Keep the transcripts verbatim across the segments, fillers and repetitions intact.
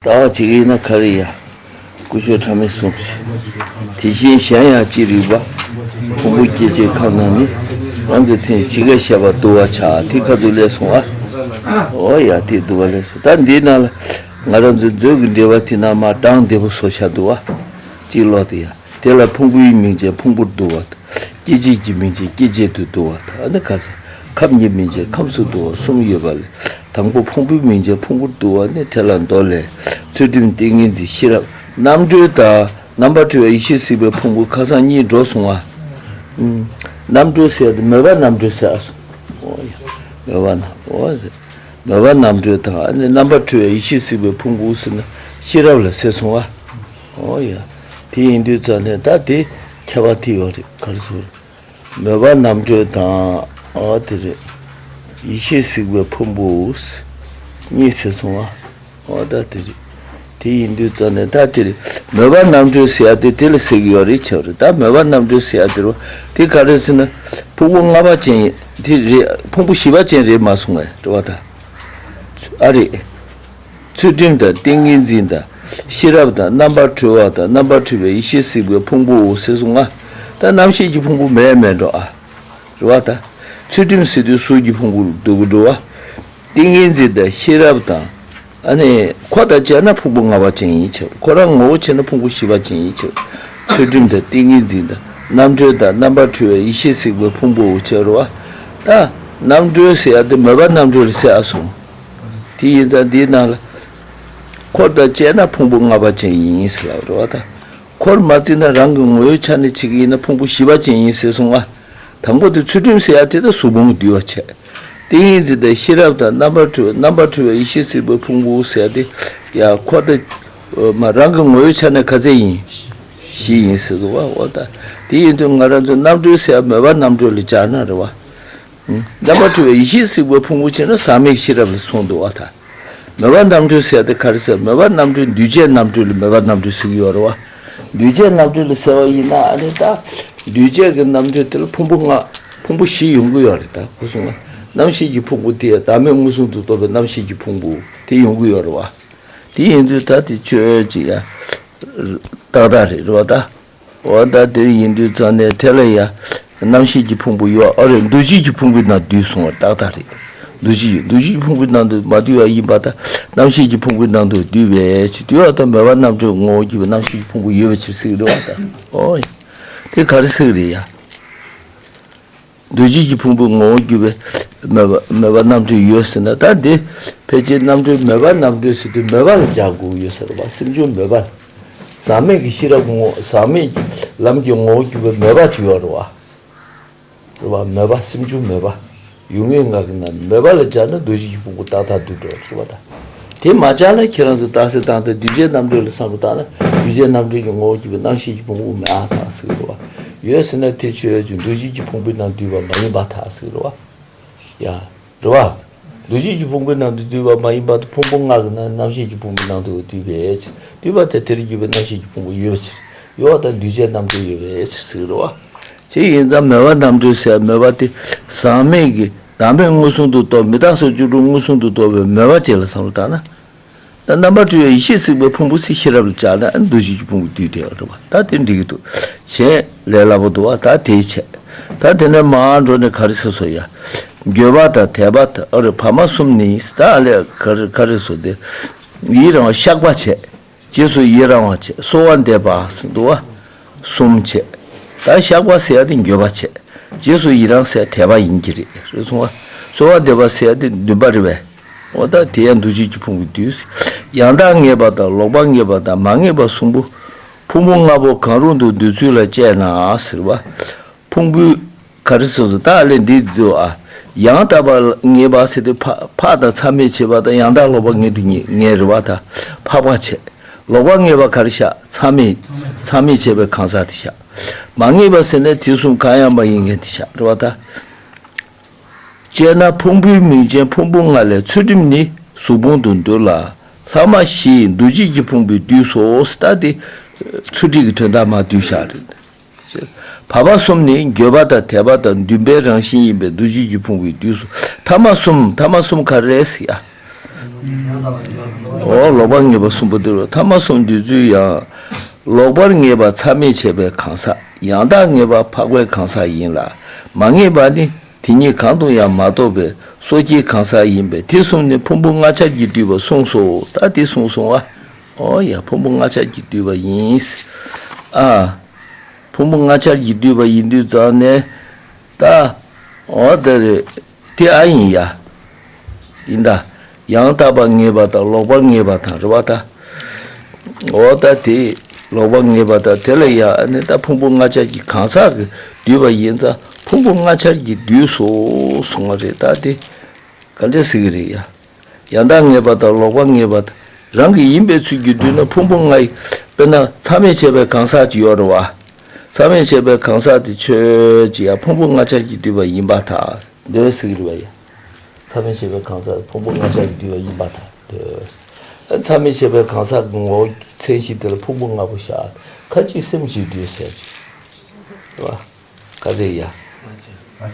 ལྟ་བ་བྱེད་ཀྱི་ཡིན་ན་ག་རེ་ཡ། སྐུ་ཞབས་ཕྲ་མས་གསུངས་ཤིང་། དེ་བཞིན་གཞན་ཡང་ཅི་རིགས་པ། ཕུང་པོ་སྐྱེ་མཆེད་ཁམས་རྣམས་ནི། རང་གི་མཚན་ཇི་སྐད་བཤད་པ་བསྡུ་བར་བྱ། དེ་ཁ་ཐུག་ལས་སོང་ཨ། འོ་ཡ་དེ་བསྡུ་བ་ལས་སོང་། ད་འདི་ནང་ལ་ང་རང་ཚོའི་མཛོད་ཀྱི་འགྲེལ་པ་དེ་ནང་མར་གྲངས་བདེ་པོ་བཟོ་བཞག་འདུག་བ། གཅིག་ཀློག་དེ་ཡ། དེ་ལ་ཕུང་པོའི་མིང་ཅན་ཕུང་པོར་བསྡུ་བ་དང་། སྐྱེ་མཆེད་ཀྱི་མིང་ཅན་སྐྱེ་མཆེད་དུ་བསྡུ་བ་དང་། ཨ་ནི་ཁ་སང་ཁམས་ཀྱི་མིང་ཅན་ཁམས་སུ་བསྡུ་བ་གསུམ་ཡོད་པ་ལས། དང་པོ་ཕུང་པོའི་མིང་ཅན་ཕུང་པོར་བསྡུ་བ་ནི་དེ་ལ་མདོ་ལས། ཚུལ་ཁྲིམས་ཏིང་ངེ་འཛིན་ཤེས་རབ་རྣམ་གྲོལ་དང་རྣམ་པར་གྲོལ་བའི་ཡེ་ཤེས་གཟིགས་པའི་ཕུང་པོ་ཁ་སང་གཉིས་འགྲོ་སོང་ང་། ཨུམ། རྣམ་གྲོལ་ཟེར་ཏེ་མོས་པ་རྣམ་གྲོལ་ཟེར་ཨ་སོང་། འོ་ཡ། མོས་པ་རྣམ་འོ་ཟེར། མོས་པ་རྣམ་གྲོལ་དང་ཨ་ནི་རྣམ་པར་གྲོལ་བའི་ཡེ་ཤེས་གཟིགས་པའི་ཕུང་པོ་ཟེར་ན་ཤེས་རབ་ལ་ཟེར་སོང་ང་། འོ་ཡ། དེ་ཡིན་དུས་ཙང་ནས་ད་དེ་ཁྱད་པར་དེ་ཡོད་རེད་ག་རེ་ཟེར། མོས་པ་རྣམ་གྲོལ་དང་། ཨོ་དེ་རེད། ཡེ་ཤེས་གཟིགས་པའི་ཕུང་པོ། གཉིས་ཟེར་སོང་ཨ། ཨོ་ད་དེ་རེད། དེ་ཡིན་དུས་ཙང་ནས་ད་དེ་རེད། མོས་པ་རྣམ་གྲོལ་ཟེར་ཡ་དེ་དེ་ལ་ཟེར་གི་ཡོད་རེད་ཆེ་བ་རེད། ད་མོས་པ་རྣམ་གྲོལ་ཟེར་ཡ་དེ་རུ་དེ་ག་རེ་ཟེར་ན། ཕུང་པོ་ལྔ་པ་ཅན་དེ་རེད། ཕུང་པོ་བཞི་པ་ཅན་རེད་མ་སོང་ངས་རེད་བ་ད། ཨ་རེད། ཚུལ་ཁྲིམས་དང་ཏིང་ངེ་འཛིན་དང་། ཤེས་རབ་དང་རྣམ་པར་གྲོལ་བ་དང་རྣམ་པར་གྲོལ་བའི་ཡེ་ཤེས་གཟིགས་པའི་ཕུང་པོའོ་ཟེར་སོང་ང་། ད་རྣམ་ཤེས་ཀྱི་ཕུང་པོ་མེད་མེད་འགྲོ་ཨ། རེད་བ་ད། ཚུལ་ཁྲིམས་ཟེར་དུས་གཟུགས་ཀྱི་ཕུང་པོ་ལ་འདུ་གི་འགྲོ་བ། ཏིང་ངེ་འཛིན་དང་ཤེས་རབ་དང་། ཨ་ནི་འཁོར་དང་བཅས་ན་ཕུང་པོ་ལྔ་པ་ཅན་ཡིན་ཕྱིར། ཁོ་རང་ངོ་བོ་བྱས་ན་ཕུང་པོ་བཞི་པ་ཅན་ཡིན་ཕྱིར། ཚུལ་ཁྲིམས་དང་ཏིང་ངེ་འཛིན་དང་རྣམ་གྲོལ་དང་རྣམ་པར་གྲོལ་བའི་ཡེ་ཤེས་གཟིགས་པའི་ཕུང་པོའོ་ཕྱིར་རེད་བ། ད་རྣམ་གྲོལ་ཟེར་ཡ་དེ་མོས་པ་རྣམ་གྲོལ་ལ་ཟེར་ཨ་སོང་། དེ་ཡིན་ཙང་འདིའི་ནང་ལ། འཁོར་དང་བཅས་ན་ཕུང་པོ་ལྔ་པ་ཅན་ཡིན་ཟེར་ལབ་རེད་བ་ད། འཁོར་མ་བརྩིས་ན་རང་གི་ངོ་བོའི་ཆ་ནས་བྱེད་ཀྱི་ཡིན་ན་ཕུང་པོ་བཞི་པ་ཅན་ཡིན་ཟེར་སོང་ང་། དང་པོ་དེ་ཚུལ་ཁྲིམས་ཟེར་ཡ་དེ་ད་གཟུགས་ཕུང་གི་འདུས་པ་བྱས། ཏིང་ངེ་འཛིན་དང་ཤེས་རབ་དང་རྣམ་པར་གྲོལ་རྣམ་པར་གྲོལ་བའི་ཡེ་ཤེས་གཟིགས་པའི་ཕུང་པོ་ཟེར་ཡ་དེ། ཡ་འཁོར་དང་། མ་རང་གི་ངོ་བོའི་ཆ་ནས་ག་ཚད་ཡིན། བཞི་ཡིན་ཟེར་གི་བ་འོ་ད། དེ་ཡིན་དུས་ང་རང་ཚོ་རྣམ་གྲོལ་ཟེར་ཡ་མོས་པ་རྣམ་གྲོལ་ལ་སྦྱར་ན་རེད་བ། རྣམ་པར་གྲོལ་བའི་ཡེ་ཤེས་གཟིགས་པའི་ཕུང་པོ་བྱས་ན་ཟག་མེད་ཤེས་རབ་ལ་སོང་འདུག་བ་ད། མོས་པ་རྣམ་གྲོལ་ཟེར་ཏེ་ག་རེ་ཟེར། མོས་པ་རྣམ་གྲོལ་འདུས་བྱས་རྣམ་གྲོལ་ལ་མོས་པ་རྣམ་གྲོལ་ཟེར་གྱི་ཡོད་རེད་བ། འདུས་བྱས་རྣམ་གྲོལ་ལ་ཟེར་བ་ཡིན་ན་ཨ་ནི་ད། འདུས་བྱས་ཀྱི་རྣམ་གྲོལ་དེ་ལ་ཕུང་པོ་ལྔ། ཕུང་པོ་བཞི་ཡོང་གི་ཡོད་རེད་ད་གོ་སོང་ང་། རྣམ་ཤེས་ཀྱི་ཕུང་པོ་དེ་བདག་མེད་མངོན་སུམ་དུ་རྟོགས་པའི་རྣམ་ཤེས་ཀྱི་ཕུང་པོ་དེ་ཡོང་གི་ཡོད་རེད་བ། དེ་ཡིན་དུས་ད་དེ་ཆོས་ཅིག་ཡ། ཏག་ཏག་རེད་རེད་བ་ད། འོ་ད་དེ་ཡིན་དུས་ཙང་ནས་དེ་ལ་ཡ། རྣམ་ཤེས་ཀྱི་ཕུང་པོ་ཡོད་ཨ་རེད། འདུ་བྱེད་ཀྱི་ཕུང་པོའི་ནང་འདུས་སོང་བ་ཏག་ཏག་རེད། འདུ་བྱེད་འདུ་བྱེད་ཀྱི་ཕུང་པོའི་ནང་དུ་མ་འདུས་པ་ཡིན་པ་དང་རྣམ་ཤེས་ཀྱི་ཕུང་པོའི་ནང་དུ་འདུས་པའི་ཕྱིར་དུ་ཡང་ད་མོས་པ་རྣམ་གྲོལ་ངོ་བོ་གྱུར་པའི་རྣམ་ཤེས་ཀྱི་ཕུང་པོ་ཡོད་པའི་ཕྱིར་ཟེར་གྱི་རེད་བ་ད། ཨོ་ཡ། དེ་ག་རེ་ཟེར་གྱི་རེད་ཡ། འདུ་བྱེད་ཀྱི་ཕུང་པོའི་ངོ་བོ་གྱུར་པའི་མོས་པ་མོས་པ་རྣམ་གྲོལ་ཡོད་ཟེར་ན་ད་འདི་ཕལ་ཆེར་རྣམ་གྲོལ་མོས་པ་རྣམ་གྲོལ་ཟེར་དུས་མོས་པ་ལ་སྦྱར་དགོས་ཡོད་ཟེར་བ་སེམས་བྱུང་མོས་པ། ཟག་མེད་ཀྱི་ཤེས་རབ་ངོ་ཟག་མེད་ཀྱི་ལམ་གྱི་ངོ་བོ་གྱུར་པའི་མོས་པ་ཅིག་ཡོད་རེད་བ། རེད་བ་མོས་པ་སེམས་བྱུང་མོས་པ། ཡུལ་ངོའི་ངག་གི་ནང་ནས་མོས་པ་ལ་སྦྱར་ན་འདུ་བྱེད་ཀྱི་ཕུང་པོ་ཏག་ཏག་འདུས་འགྲོ་རེད་བ་ད། དེ་མ་སྦྱར་ན་ཁྱེད་རང་ཚོ་རྟགས་གསལ་བཏང་སྟེ་འདུས་བྱས་རྣམ་གྲོལ་ལ་བསམ་བློ་བཏང་ན་འདུས་བྱས་རྣམ་གྲོལ་གྱི་ངོ་བོ་གྱུར་པའི་རྣམ་ཤེས་ཀྱི་ཕུང་པོ་མེད་ཨ་ཐག་ཟེར་གི་རེད་བ། ཡོད་ཟེར་ན་དེ་ཆོས་ཅན་འདུ་བྱེད་ཀྱི་ཕུང་པོའི་ནང་འདུས་པ་མ་ཡིན་པ་ཐག་ཟེར་གི་རེད་བ། ཡ། རེད་བ། འདུ་བྱེད་ཀྱི་ཕུང་པོའི་ནང་དུ་འདུས་པ་མ་ཡིན་པ་དང་ཕུང་པོ་ལྔ་གི་ནང་རྣམ་ཤེས་ཀྱི་ཕུང་པོའི་ནང་དུ་འདུས་པའི་ཕྱིར། འདུས་པ་དེ་དེར་གྱུར་པའི་རྣམ་ཤེས་ཀྱི་ཕུང་པོ་ཡོད་པའི་ཕྱིར། ཡོད་པ་དང་འདུས་བྱས་རྣམ་གྲོལ་ཡོད་པའི་ཕྱིར་ཟེར་གྱི་རེད་བ། དེ་ཡིན་ཙང་མོས་པ་རྣམ་གྲོལ་ཟེར་མོས་པ་དེ་ཟག་མེད་ཀྱི་བདག་མེད་མངོན་སུམ་དུ་རྟོགས་མི་རྟག་སོགས་བཅུ་དྲུག་མངོན་སུམ་དུ་རྟོགས་པའི་མོས་པ་ཅན་ལ་བསམ་བློ་བཏང་ན། ད་རྣམ་པར་གྲོལ་བའི་ཡེ་ཤེས་གཟིགས་པའི་ཕུང་པོ་ཟེར་ཤེས་རབ་ལ་སྦྱར་ན་ཨ་ནི་འདུ་བྱེད་ཀྱི་ཕུང་པོ་འདུས་བསྡད་པ་རེད་བ། ད་དེ་འགྲིག་གི་འདུག་གཞན་ལས་སླ་པོ་འདུག་བ་ད་དེའི་ཆེད། ད་དེ་ནས་མར་འགྲོ་ནས་ག་རེ་ཟེར་སོ་ཡ། འགྱོད་པ་དང་དད་པ་དང་ཨ་རེ་བར་མ་གསུམ་ནི་ད་ཨ་ལས་ག་རེ་ག་རེ་ཟེར་དེ། ཡི་རང་བ་བཤགས་པ་བྱས། རྗེས་སུ་ཡི་རང་བ་བྱས་གསོལ་བ་འདེབས་པ་ཟེར་འདུག་བ། གསུམ་བྱས། ད་བཤགས་པ་ཟེར་ཡ་དེ་འགྱོད་པ་བྱས། རྗེས་སུ་ཡི་རང་ཟེར་དད་པ་ཡིན་གྱི་རེད་རེད་སོང་བ། གསོལ་བ་འདེབས་པ་ཟེར་ཡ་དེ་འདུན་པ་རེད་བས། འོ་ད་དེ་ཡང་འདུ་བྱེད་ཀྱི་ཕུང་པོ་འདུས། ཡང་དག་ངེས་པ་དང་ལོག་པ་ངེས་པ་དང་མ་ངེས་པ་གསུམ་པོ། ཕུང་པོ་ལྔ་པོ་གང་རུང་དུ་འདུས་ཚུལ་ལ་དཔྱད་ན་ཟེར་བ། ཕུང་པོའི་ག་རེ་ཟེར་ཟེར་ད་ལས་འདི་འདུག་ཨ། ཡང་དག་པ་ངེས་པ་ཟེར་དུས་ཕ་ཕག་དང་མཚམས་མེད་བྱེད་པ་དང་ཡང་དག་ལོག་པ་ངེས་དུ་ངེས་ངེས་རེད་བ་ད། ཕག་པ་བྱས། ལོག་པ་ངེས་པ་ག་རེ་བཞག་མཚམས་མེད། མཚམས་མེད་བྱས་པའི་གང་ཟག་དེ་བཞག་མ་ངེས་པ་ཟེར་ན་དེ་གསུམ་གང་ཡང་མ་ཡིན་མཁན་དེ་བཞག་རེད་བ་ད། དཔྱད་ན་ཕུང་པོའི་མིང་ཅན་ཕུང་པོ་ལྔ་ལས་ཚུལ་ཁྲིམས་ནི་གཟུགས་ཕུང་དུ་འདུ་ལ། ལྷག་མ་བཞི་ཡིས་འདུ་བྱེད་ཀྱི་ཕུང་པོས་བསྡུས་སོ། ད་དེ་ཚུལ་ཁྲིམས་ཀྱི་དོན་དག་མར་བསྡུས་བཞག་རེད། བར་པ་གསུམ་ནི་འགྱོད་པ་དང་དད་པ་དང་འདུན་པའི་རང་བཞིན་ཡིན་པས་འདུ་བྱེད་ཀྱི་ཕུང་པོས་བསྡུས་སོ། ཐ་མ་གསུམ་ཐ་མ་གསུམ་ག་རེ་རེད་ཟེར་ཡ། འོ། ལོག་པར་ངེས་པ་གསུམ་པོ་འདི་རུ། ཐ་མ་གསུམ་འདི་ཚུལ་ཡང་། ལོག་པར་ངེས་པ་མཚམས་མེད་བྱས་པའི་གང་ཟག། ཡང་དག་ངེས་པ་འཕགས་པའི་གང་ཟག་ཡིན་ལ། མ་ངེས་པ་ནི་དེ་གཉིས་གང་དུ་ཡང་མ་གཏོགས་པའི་སོ་སྐྱེའི་གང་ཟག་ཡིན་པས། དེ་གསུམ་ནི་ཕུང་པོ་ལྔ་ཆར་གྱིས་བསྡུས་པ་གསུངས་སོ། ད་དེ་གསུངས་སོང་བ། འོ་ཡ། ཕུང་པོ་ལྔ་ཆར་གྱིས་བསྡུས་པ་ཡིན། ཨ། ཕུང་པོ་ལྔ་ཆར་གྱིས་བསྡུས་པ་ཡིན་དུས་ཙང་ནས། ད། འོ་དེ་རེད། དེ་ཨ་ཡིན་ཡ། ཡིན་ད། ཡང་དག་པར་ངེས་པ་དང་ལོག་པར་ངེས་པ་དང་རེད་བ་ད། འོ་ད་དེ་ལོག་པར་ངེས་པ་དང་དེ་ལ་ཡང་ཨ་ནི་ད་ཕུང་པོ་ལྔ་ཆར་གྱི་གང་ཟག་གིས་བསྡུས་པ་ཡིན་ཙང་ཕུང་པོ་ལྔ་ཆར་གྱིས་བསྡུས་སོ་གསུང་བ་རེད། ད་དེ་ག་འདྲས་ཟེར་གི་རེད་ཡ། ཡང་དག་ངེས་པ་དང་ལོག་པར་ངེས་པ་དང་རང་གི་ཡིན་པའི་ཚུལ་གྱིས་བསྡུས་ན་ཕུང་པོ་ལྔ་ཡི། དཔེར་ན་མཚམས་མེད་བྱས་པའི་གང་ཟག་ཅིག་ཡོད་རེད་བ། མཚམས་མེད་བྱས་པའི་གང་ཟག་དེ་ཆོས་ཅིག་ཡང་ཕུང་པོ་ལྔ་ཆར་གྱིས་བསྡུས་པ་ཡིན་པར་ཐལ། འདོད་སྲིད་རེད་བ་ཡ། མཚམས་མེད་བྱས་པའི་གང་ཟག་ཕུང་པོ་ལྔ་ཆར་གྱིས་བསྡུས་པ་ཡིན་པར་ཐལ། འདོད། མཚམས་མེད་བྱས་པའི་གང་ཟག་གི་ངོ་བོ་མཚན་གཞི་དེ་ལ་ཕུང་པོ་ལྔ་པོ་བཞག་ཁ་ཅིག་སེམས་ཀྱིས་འདོད་ཟེར་གྱི་རེད་བ། ག་རེ་ཡ།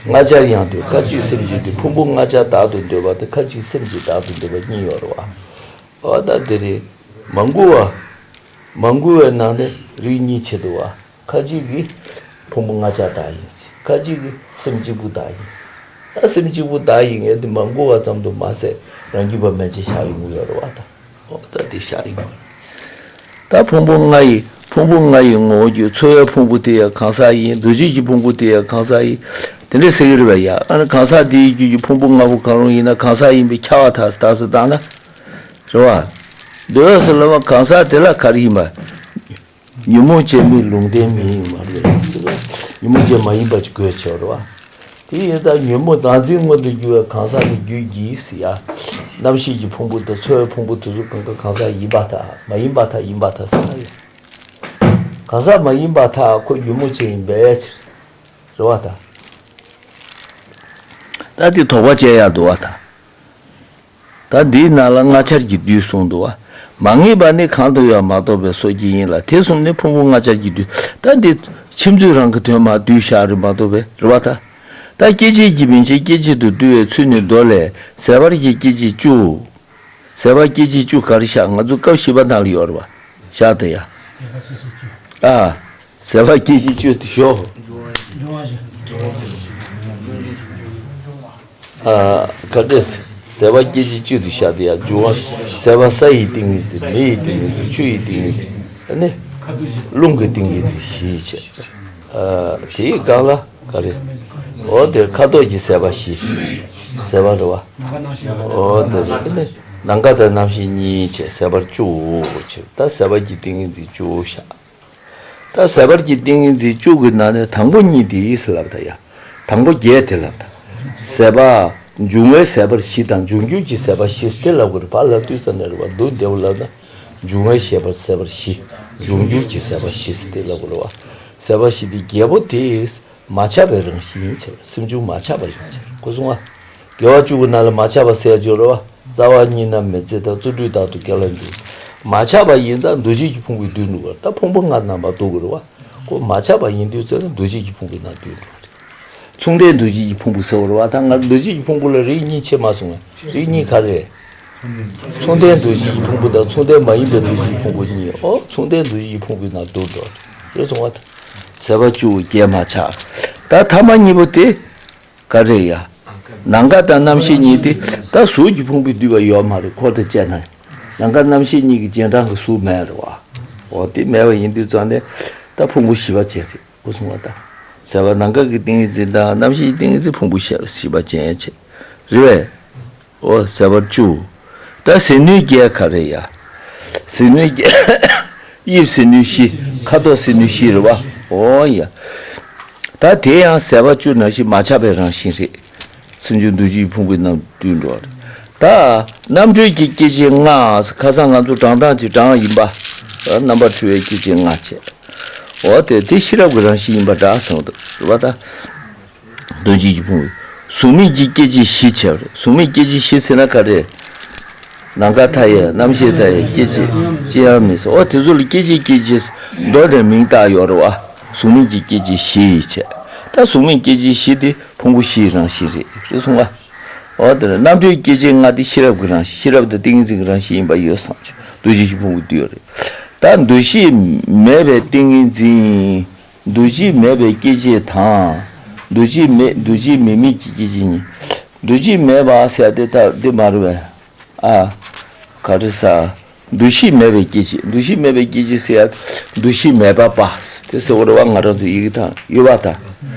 ལྔ་ཆར་ཡང་འདོད། ཁ་ཅིག་སེམས་ཀྱིས་འདོད། ཕུང་པོ་ལྔ་ཆར་བདག་ཏུ་འདོད་པ་དེ་ཁ་ཅིག་སེམས་ཀྱིས་བདག་ཏུ་འདོད་པ་གཉིས་ཡོད་རེད་བ། འོ་ད་དེ་རེད། མ་འགུལ་བ། མ་འགུལ་བའི་ནང་ནས་རིགས་གཉིས་ཕྱེ་འདུག་བ། ཁ་ཅིག་གིས་ཕུང་པོ་ལྔ་ཆར་བདག་ཡིན་ཟེར། ཁ་ཅིག་གིས་སེམས་གཅིག་པུ་བདག་ཡིན། ད་སེམས་གཅིག་པུ་བདག་ཡིན་ངེས་དེ་མ་འགུལ་བ་ཙམ་དུ་མ་ཟད་རང་རྒྱུད་པ་མན་ཆད་བཞག་ཡོང་གི་ཡོད་རེད་བ་ད། འོ་ད་དེ་བཞག་ཡོང་གི་རེད། ད་ཕུང་པོ་ལྔ་ཡི་ཕུང་པོ་ལྔ་ཡི་ངོ་བོ་རྒྱུ། ཚོར་བའི་ཕུང་པོ་དེ་ཡང་གང་ཟག་ཡིན། འདུ་བྱེད་ཀྱི་ཕུང་པོ་དེ་ཡང་གང་ཟག་ཡིན། དེ་འདྲ་ཟེར་གྱི་རེད་བ་ཡ། ཨ་ནི་གང་ཟག་དེའི་རྒྱུད་ཀྱི་ཕུང་པོ་ལྔ་པོ་གང་རུང་ཡིན་ན་གང་ཟག་ཡིན་པས་ཁྱབ་པར་ཐལ་ཟེར་ད་ཟེར་བཏང་ན། རེད་བ། འདོད་ཟེར་ལབ་པ་གང་ཟག་དེ་ལ་ག་རེ་ཡིན་པ། ཉོན་མོངས་ཅན་མིན་ལུང་བསྟན་མིན་ཡིན་པ་རེད། ཉོན་མོངས་ཅན་མ་ཡིན་པ་ཅིག་དགོས་ཆེ་བ་རེད་བ། དེ་ཡིན་ཙང་ཉོན་མོངས་བདག་འཛིན་མངོན་དུ་གྱུར་བའི་གང་ཟག་གི་རྒྱུད་ཀྱིས་ཟེར་ཡ། རྣམ་ཤེས་ཀྱི་ཕུང་པོ་དང་ཚོར་བའི་ཕུང་པོ་དེ་ཚོ་གང་ག་གང་ཟག་ཡིན་པར་ཐལ། མ་ཡིན་པར་ཐལ། ཡིན་པར་ཐལ་ཟེར་ན་ཡིན། གང་ཟག་མ་ཡིན་པར་ཐལ། ཁོ་ཉོན་མོངས་ཅན་ཡིན་པའི་ཕྱིར། རེད་བ་ད། ད་དེ་དོགས་པ་བཅད་ཡག་འདུག་བ་ད། ད་འདིའི་ནང་ལ་ལྔ་ཆར་གྱིས་བསྡུས་གསུངས་འདུག་བ། མ་ངེས་པ་ནི་གང་དུ་ཡང་མ་གཏོགས་པའི་སོ་སྐྱེ་ཡིན་ལ། དེ་གསུམ་ནི་ཕུང་པོ་ལྔ་ཆར་གྱིས་བསྡུས། ད་འདི་ཕྱིན་ཚུལ་རང་གི་དོན་མར་བསྡུས་བཞག་རེད་མ་གཏོགས་པའི་རེད་བ་ད། ད་སྐྱེ་མཆེད་ཀྱིས་མིང་བྱས་སྐྱེ་མཆེད་དུ་བསྡུ་བའི་ཚུལ་ནི་མདོ་ལས། ཟད་པར་གྱི་སྐྱེ་མཆེད་བཅུ། ཟད་པར་སྐྱེ་མཆེད་བཅུ་ག་རེ་བཞག་ང་ཚོ་སྐབས་བཞི་པ་ནང་ལ་ཡོད་རེད་བ། བཞག་དེ་ཡ། ཨ། ཟད་པར་སྐྱེ་མཆེད་བཅུ་དེ་ཞོག་ཨ། ག་འདྲས། ཟད་པར་སྐྱེ་མཆེད་བཅུ་དེ་བཞག་དེ་ཡ། འབྱུང་བ། ཟད་པ་ས་ཡི་ཏིང་ངེ་འཛིན། མེ་ཡི་ཏིང་ངེ་འཛིན། ཆུ་ཡི་ཏིང་ངེ་འཛིན། ཨ་ནི། རླུང་གི་ཏིང་ངེ་འཛིན་བཞི་བྱས། ཨ། དེའི་སྒང་ལ་ག་རེ། འོ་དེ་ཁ་དོག་གི་ཟད་པ་བཞི། ཟད་པ་རེད་བ། འོ་དེ་རེད། ཨ་ནི། ནམ་མཁའ་དང་རྣམ་ཤེས་གཉིས་བྱས་ཟད་པར་བཅུ་བྱས། ད་ཟད་པར་གྱི་ཏིང་ངེ་འཛིན་བཅུ་བཞག་ད་ཟད་པར་གྱི་ཏིང་ངེ་འཛིན་བཅུ་གི་ནང་ནས་དང་པོ་གཉིས་དེ་ཡིས་ལབ་ད་ཡ། དང་པོ་བརྒྱད་དེ་ལབ་ད། ཟད་པ། འབྱུང་བའི་ཟད་པར་བཞི་དང་འབྱུང་འགྱུར་གྱི་ཟད་པ་བཞི་དེ་ལབ་དགོས་རེད། ཕར་ལབ་དུས་ཙམ་ནས་རེད་བ། མདོ་འདི་བ་ལབ་ན། འབྱུང་བའི་ཟད་པར་ཟད་པར་བཞི། འབྱུང་འགྱུར་གྱི་ཟད་པ་བཞི་དེ་ལབ་དགོས་རེད་བ། ཟད་པ་བཞི་དེ་བརྒྱད་པོ་དེ། མ་ཆགས་པའི་རང་བཞིན་ཡིན་ཕྱིར། སེམས་བྱུང་མ་ཆགས་པ་ཡིན་ཕྱིར། ཁོ་གསུང་བ། དགེ་བ་བཅུ་གི་ནང་ལ་མ་ཆགས་པ་ཟེར་ཡ་ཅིག་ཡོད་རེད་བ། རྩ་བ་གཉིས་ན་མི་འཛད་དང་། བརྩོན་འགྲུས་རྟག་ཏུ་སྐྱེ་ལ་འཇུག་མ་ཆགས་པ་ཡིན་ཙང་འདུ་བྱེད་ཀྱི་ཕུང་པོའི་དུས་འགྲོ་བར། ད་ཕུང་པོ་ལྔ་རྣམ་པར་རྟོག་གི་རེད་བ། ཁོ་མ་ཆགས་པ་ཡིན་དུས་ཙམ་ན་འདུ་བྱེད་ཀྱི་ཕུང་པོའི་ནང་དུ་འགྲོ་རེད། མཚུངས་ལྡན་འདུ་བྱེད་ཀྱི་ཕུང་པོ་ཟེར་བ་རེད་བ། ད་ང་འདུ་བྱེད་ཀྱི་ཕུང་པོ་ལ་རིགས་གཉིས་ཕྱེ་མ་སོང་ངས། རིགས་གཉིས་ག་རེ། མཚུངས་ལྡན་འདུ་བྱེད་ཀྱི་ཕུང་པོ་དང་མཚུངས་ལྡན་མ་ཡིན་པའི་འདུ་བྱེད་ཀྱི་ཕུང་པོ་གཉིས། ཨོ། མཚུངས་ལྡན་འདུ་བྱེད་ཀྱི་ཕུང་པོའི་ནང་དུ་འགྲོ་རེད། སོང་བ་དང་། ཟད་པ་བཅུ་བརྒྱད་མ་ཆགས། ད་ཐ་མ་གཉིས་པོ་དེ། ག་རེ་ཡ། ནམ་མཁའ་དང་རྣམ་ཤེས་གཉིས་དེ་ད་གཟུགས་ཀྱི་ཕུང་པོས་བསྡུས་པ་ཡོད་མ་རེད། འཁོར་དང་བཅས་ན། ནམ་མཁའ་རྣམ་ཤེས་གཉིས་ཀྱི་རྗེས་འབྲང་གི་གཟུགས་མེད་རེད་བ། འོ་དེ་མེད་པ་ཡིན་དུས་ཙང་ནས་ད་ཕུང་པོ་བཞི་པ་བྱས་ཏེ་འུ་སོང་བ་ད། ཟད་པ་ནམ་མཁའ་གི་ཏིང་ངེ་འཛིན་དང་རྣམ་ཤེས་ཀྱི་ཏིང་ངེ་འཛིན་ཕུང་པོ་བཞི་པ་ཅན་བྱས། རེད་པས། འོ་ཟད་པ་བཅུ། ད་ཟད་ནུས་བརྒྱད་ག་རེ་ཡ། ཟད་ནུས་བརྒྱད། དབྱིབས་ཟད་ནུས་བཞི། ཁ་དོག་ཟད་ནུས་བཞི་རེད་བ། འོ་ཡ། ད་དེ་ཡང་ཟད་པ་བཅུ་ནང་བཞིན་མ་ཆགས་པའི་རང་བཞིན་རེད། སེམས་བྱུང་འདུ་བྱེད་ཀྱི་ཕུང་པོའི་ནང་དུ་འགྲོ་བ་རེད། ད་རྣམ་གྲོལ་གྱི་སྐྱེ་མཆེད་ལྔ། ཁ་སང་ང་ཚོ་བགྲང་སྟངས་ཀྱི་བགྲང་ཡིན་པ། རྣམ་པར་གྲོལ་བའི་སྐྱེ་མཆེད་ལྔ་བྱས། འོ་དེ་དེ་ཤེས་རབ་ཀྱི་རང་བཞིན་ཡིན་པ་འདྲ་གསུངས་འདུག་རེད་བ་ད། འདུ་བྱེད་ཀྱི་ཕུང་པོ། གཟུགས་མེད་ཀྱི་སྐྱེ་མཆེད་བཞི་བྱས་པ་རེད། གཟུགས་མེད་སྐྱེ་མཆེད་བཞི་ཟེར་ན་ག་རེ། ནམ་མཁའ་མཐའ་ཡས་རྣམ་ཤེས་མཐའ་ཡས་སྐྱེ་མཆེད་ཅི་ཡང་མེད་ཟེར། འོ་དེ་ཚོ་ལ་སྐྱེ་མཆེད་སྐྱེ་མཆེད་མདོ་ནས་མིང་བཏགས་ཡོད་རེད་བ། གཟུགས་མེད་ཀྱི་སྐྱེ་མཆེད་བཞི་ཡིས་བྱས། ད་གཟུགས་མེད་སྐྱེ་མཆེད་བཞི་དེ་ཕུང་པོ་བཞིའི་རང་བཞིན་རེད། རེད་སོང་བ། འོ་དེ་ལ་རྣམ་གྲོལ་སྐྱེ་མཆེད་ལྔ་དེ་ཤེས་རབ་ཀྱི་རང་བཞིན། ཤེས་རབ་དང་ཏིང་ངེ་འཛིན་གྱི་རང་བཞིན་ཡིན་པ་ཡོད་བསམ་བྱུང་། འདུ་བྱེད་བཞི་ཕུང་པོ་འདུས་ཡོད་རེད། ད་འདུ་ཤེས་མེད་པའི་ཏིང་ངེ་འཛིན། འདུ་ཤེས་མེད་པའི་སྐྱེ་མཆེད་དང་། འདུ་ཤེས་མེད་འདུ་ཤེས་མེད་མིན་གྱི་སྐྱེ་མཆེད་གཉིས། འདུ་ཤེས་མེད་པ་ཟེར་དེ་ད་འདི་མ་རེད་པས། ཨ། ག་རེ་ཟ། འདུ་ཤེས་མེད་པའི་སྐྱེ་མཆེད། འདུ་ཤེས་མེད་པའི་སྐྱེ་མཆེད་ཟེར་ཡ། འདུ་ཤེས་མེད་པ་པ། དེ་ཟེར་བ་རེད་བ། ང་རང་ཚོ་ཡི་གེ་དང་ཡོད་པ་དང་།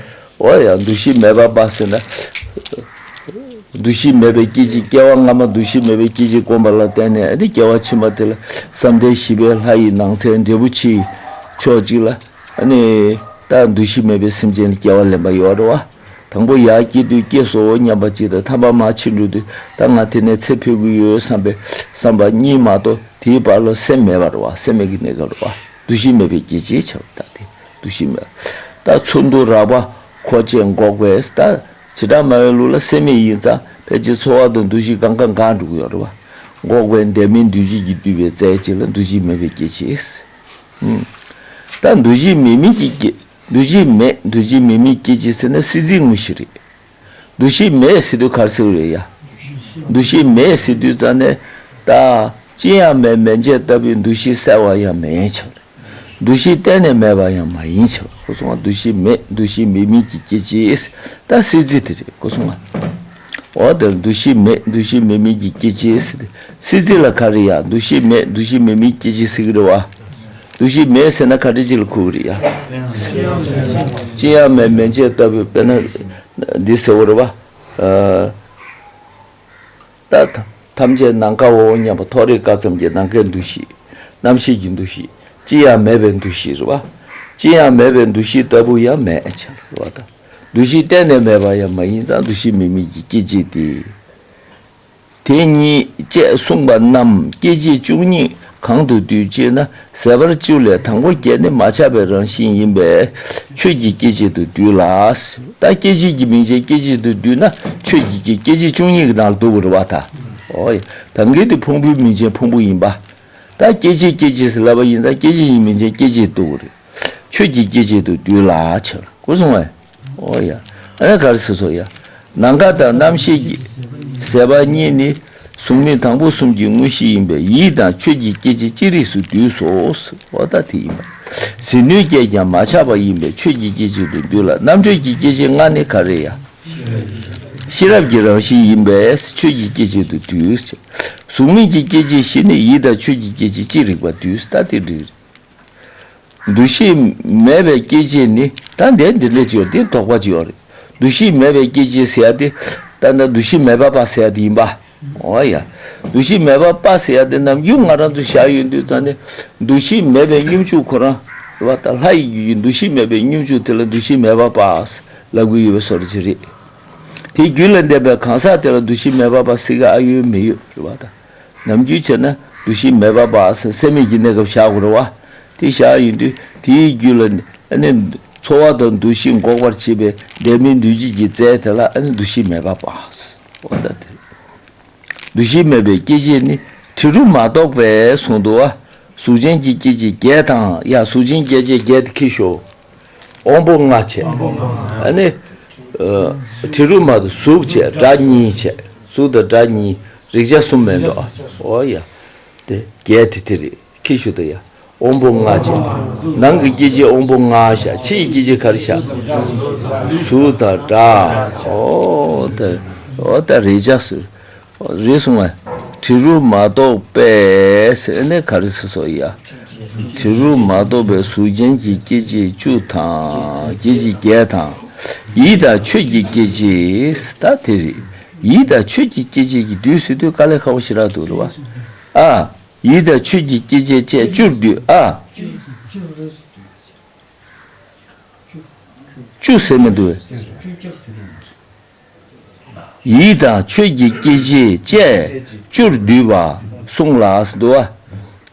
འོ་ཡ། འདུ་ཤེས་མེད་པ་པ་ཟེར་ན། འདུ་ཤེས་མེད་པའི་སྐྱེ་མཆེད། སྐྱེ་བ་སྔ་མ་འདུ་ཤེས་མེད་པའི་སྐྱེ་མཆེད་བསྒོམས་པ་ལ་བརྟེན་ནས། ཨ་ནི་སྐྱེ་བ་ཕྱི་མ་དེ་ལ་བསམ་གཏན་བཞི་པའི་ལྷ་ཡི་ནང་ཚན་འབྲས་བུ་ཆེའི་ཕྱོགས་གཅིག་ལ། ཨ་ནི་ད་འདུ་ཤེས་མེད་པའི་སེམས་ཅན་ལ་སྐྱེ་བ་ལེན་པ་ཡོད་རེད་བ། དང་པོ་ཡར་སྐྱེ་དུས་སྐྱེས་སོ་སྙམ་པ་གཅིག་དང་། ཐ་མ་མར་ཕྱིན་འགྲོ་དུས་ད་ང་དེ་ནས་ཚེ་འཕོས་ཀྱི་ཡོད་བསམ་པའི་བསམ་པ་གཉིས་མ་གཏོགས། དེའི་བར་ལ་སེམས་མེད་པ་རེད་བ། སེམས་མེད་ཀྱི་གནས་སྐབས་རེད་བ། འདུ་ཤེས་མེད་པའི་སྐྱེ་མཆེད་ཆགས་པ་ད་དེ་འདུ་ཤེས་མེད་པ། ད་ཚུར་འདུ་རགས་པ་འཁོར་བཅས་འགོག་པའི་ད། བྱེ་བྲག་སྨྲ་བའི་ལུགས་ལ་སེམས་མེད་ཡིན་ཙང་ཕལ་ཆེར་ཚོར་བ་དང་འདུ་ཤེས་གང་ག་འགག་འགྲོ་གི་ཡོད་རེད་བ། འགོག་པའི་འདས་མིན་འདུས་བྱས་ཀྱིས་བསྡུས་པའི་རྩལ་གཅིག་ལ་འདུ་ཤེས་མེད་པའི་སྐྱེ་མཆེད། ད་འདུ་ཤེས་མེད་མིན་གྱི་སྐྱེ། འདུ་ཤེས་མེད་འདུ་ཤེས་མེད་མིན་སྐྱེ་མཆེད་ཟེར་ན་སྲིད་རྩེའི་དངོས་གཞི་རེད། འདུ་ཤེས་མེད་ཟེར་དུས་ག་རེ་ཟེར་བ་རེད་ཡ། འདུ་ཤེས་མེད་ཟེར་དུས་ཙང་ནས་ད། ཅི་ཡང་མེད་མན་ཆད་ལྟ་བུའི་འདུ་ཤེས་གསལ་བ་ཡང་མེད་ཕྱིར། འདུ་ཤེས་གཏན་ནས་མེད་པ་ཡང་མ་ཡིན་ཕྱིར། གོ་སོང་ང་། འདུ་ཤེས་མེད་འདུ་ཤེས་མེད་མིན་གྱི་སྐྱེ་མཆེད། ད་སྲིད་རྩེ་དེ་རེད། གོ་སོང་ང་། འོ་དེར་འདུ་ཤེས་མེད་འདུ་ཤེས་མེད་མིན་གྱི་སྐྱེ་མཆེད་ཟེར་ཏེ། སྲིད་རྩེ་ལ་ག་རེ་ཡ། འདུ་ཤེས་མེད་འདུ་ཤེས་མེད་མིན་སྐྱེ་མཆེད་ཟེར་གི་རེད་བ། འདུ་ཤེས་མེད་ཟེར་ན་ག་འདྲ་ཅིག་ལ་གོ་གི་རེད་ཡ། ཅི་ཡང་མེད་མན་ཆད་ལྟ་བུའི། དཔེར་ན་འདི་ཟེར་བ་རེད་བ། ཨ། ད་ཐམས་ཅད་ནམ་མཁའ་འོང་སྙམ་པ། ཐོ་རེག་སྐབས་ཙམ་གྱི་ནམ་མཁའི་འདུ་ཤེས། རྣམ་ཤེས་ཀྱི་འདུ་ཤེས། ཅི་ཡང་མེད་པའི་འདུ་ཤེས་རེད་བ། ཅི་ཡང་མེད་པའི་འདུ་ཤེས་ལྟ་བུ་ཡང་མེད་ཕྱིར་རེད་བ་དང་། འདུ་ཤེས་གཏན་ནས་མེད་པ་ཡང་མ་ཡིན་ཙང་འདུ་ཤེས་མེད་མིན་གྱི་སྐྱེ་མཆེད་དེ། དེ་གཉིས་བཅས་གསུངས་པ་རྣམས་སྐྱེ་མཆེད་བཅུ་གཉིས་གང་དུ་འདུས་ཅེ་ན། ཟད་པར་བཅུ་ལས་དང་པོ་བརྒྱད་ནི་མ་ཆགས་པའི་རང་བཞིན་ཡིན་པས་ཆོས་ཀྱི་སྐྱེ་མཆེད་དུ་འདུས་ལ། ད་སྐྱེ་མཆེད་ཀྱི་མིང་ཅན་སྐྱེ་མཆེད་དུ་འདུས་ན་ཆོས་ཀྱི་སྐྱེ། སྐྱེ་མཆེད་བཅུ་གཉིས་ཀྱི་ནང་ལ་འདུ་དགོས་རེད་བ་ད། འོ་ཡ། ད་གིན་དེ་ཕུང་པོའི་མིང་ཅན་ཕུང་པོ་ཡིན་པ། ད་སྐྱེ་མཆེད་སྐྱེ་མཆེད་ཟེར་ལབ་པ་ཡིན་ཙང་སྐྱེ་མཆེད་ཀྱི་མིང་ཅན་སྐྱེ་མཆེད་འདུ་དགོས་རེད། ཆོས་ཀྱི་སྐྱེ་མཆེད་དུ་འདུས་ལ་ཕྱིར། གོ་སོང་ངས། ཨོ་ཡ། ཨ་ནི་ག་རེ་ཟེར་སོང་ཡ། ནམ་མཁའ་དང་རྣམ་ཤེས་ཀྱི་ཟད་པ་གཉིས་ནི་གཟུགས་མེད་དང་པོ་གསུམ་གྱི་དངོས་གཞི་ཡིན་པས་ཡིད་དང་ཆོས་ཀྱི་སྐྱེ་མཆེད་ཅི་རིགས་སུ་འདུས་སོ། འོ་ད་དེ་ཡིན་པ། ཟིལ་གནོན་བརྒྱད་ཀྱང་མ་ཆགས་པ་ཡིན་པས་ཆོས་ཀྱི་སྐྱེ་མཆེད་དུ་འདུས་ལ། རྣམ་གྲོལ་གྱི་སྐྱེ་མཆེད་ལྔ་ནི་ག་རེ་ཡ། ཤེས་རབ་ཀྱི་རང་བཞིན་ཡིན་པས་ཆོས་ཀྱི་སྐྱེ་མཆེད་དུ་འདུས། གཟུགས་མེད་ཀྱི་སྐྱེ་མཆེད་བཞི་ནི་ཡིད་དང་ཆོས་ཀྱི་སྐྱེ་མཆེད་ཅི་རིགས་པ་འདུས། ད་དེ་འགྲིག་འདུ་ཤེས་མེད་པའི་སྐྱེ་མཆེད་ནི། ད་འདི་འདི་འདྲ་ཅིག་ཡོད། འདི་དོགས་པ་ཅིག་ཡོད་རེད། འདུ་ཤེས་མེད་པའི་སྐྱེ་མཆེད་ཟེར་ཡ་དེ། ད་ལྟ་འདུ་ཤེས་མེད་པ་པ་ཟེར་ཡ་དེ་ཡིན་པ། འོ་ཡ། འདུ་ཤེས་མེད་པ་པ་ཟེར་ཡ་དེ་ནམ་རྒྱུན་ང་རང་ཚོ་བཞག་ཡོད་དུས་ཙང་ནས། འདུ་ཤེས་མེད་པའི་སྙོམས་འཇུག་ཁོ་རང་རེད་བ། ད་ལྷ་ཡི་རྒྱུད་ཀྱི་འདུ་ཤེས་མེད་པའི་སྙོམས་འཇུག་དེ་ལ་འདུ་ཤེས་མེད་པ་པ་ལབ་ཀྱི་ཡོད་པའི་བཟོ་འདྲ་ཅིག་རེད། དེའི་རྒྱུད་ལ་འདས་པའི་གང་ཟག་དེ་ལ་འདུ་ཤེས་མེད་པ་པ་ཟེར་གྱི་ཨ་ཡོད་མི་ཡོད་རེད་བ་ད། ནམ་རྒྱུན་བྱས་ན་འདུ་ཤེས་མེད་པ་པ་ཟེར་སེམས་མེད་ཀྱི་གནས་སྐབས་བཞག་དགོས་རེད་བ། དེ་བཞག་ཡོང་དུས་དེའི་རྒྱུད་ལ་ཨ་ནི་ཚོར་བ་དང་འདུ་ཤེས་འགོག་པར་བྱེད་པའི་འདས་མིན་འདུས་བྱས་ཀྱི་རྩལ་དེ་ལ་ཨ་ནི་འདུ་ཤེས་མེད་པ་པ། འོ་ད་དེ། འདུ་ཤེས་མེད་པའི་སྐྱེ་མཆེད་ནི་དྲི་རོ་མ་གཏོགས་པས་གསུངས་འདུག་བ། གཟུགས་ཅན་གྱི་སྐྱེ་མཆེད་བརྒྱད་དང་། ཡ། གཟུགས་ཅན་སྐྱེ་མཆེད་བརྒྱད་དེ་ཁྱེར་ཤོག་དབང་པོ་ལྔ་བྱས། ཨ་ནི། ཨ། དྲི་རོ་མ་གཏོགས་གཟུགས་བྱས་སྒྲ་གཉིས་བྱས། གཟུགས་དང་སྒྲ་གཉིས། རེག་བྱ་གསུམ་མེད་འགྲོ། འོ་ཡ། དེ་བརྒྱད་དེ་དེ་རེད། ཁྱེར་ཤོག་ད་ཡ། དབང་པོ་ལྔ་བྱས། ནང་གི་སྐྱེ་མཆེད་དབང་པོ་ལྔ་བཞག་ཕྱི་ཡི་སྐྱེ་མཆེད་ག་རེ་བཞག་གཟུགས་དང་སྒྲ། འོ་ད། འོ་ད་རེག་བྱ་ཟེར། རེད་སོང་ངས། དྲི་རོ་མ་གཏོགས་པས་ཟེར་ནས་ག་རེ་ཟེར་སོང་ཡ། དྲི་རོ་མ་གཏོགས་པའི་གཟུགས་ཅན་གྱི་སྐྱེ་མཆེད་བཅུ་དང་། སྐྱེ་མཆེད་བརྒྱད་དང་། ཡིད་དང་ཆོས་ཀྱི་སྐྱེ་མཆེད་ད་དེ་རེད། ཡིད་དང་ཆོས་ཀྱི་སྐྱེ་མཆེད་ཀྱིས་བསྡུས་ཟེར་དུས་དཀའ་ལས་ཁག་པོ་ཞེ་དྲག་འདུག་རེད་བ། ཨ། ཡིད་དང་ཆོས་ཀྱི་སྐྱེ་མཆེད་བཅས་བཅུར་འདུས། ཨ། བཅུ་ཟེར་མི་འདུག་ཡིད་དང་ཆོས་ཀྱི་སྐྱེ་མཆེད་བཅས་བཅུར་འདུས་པ་གསུངས་ལ་འདུག་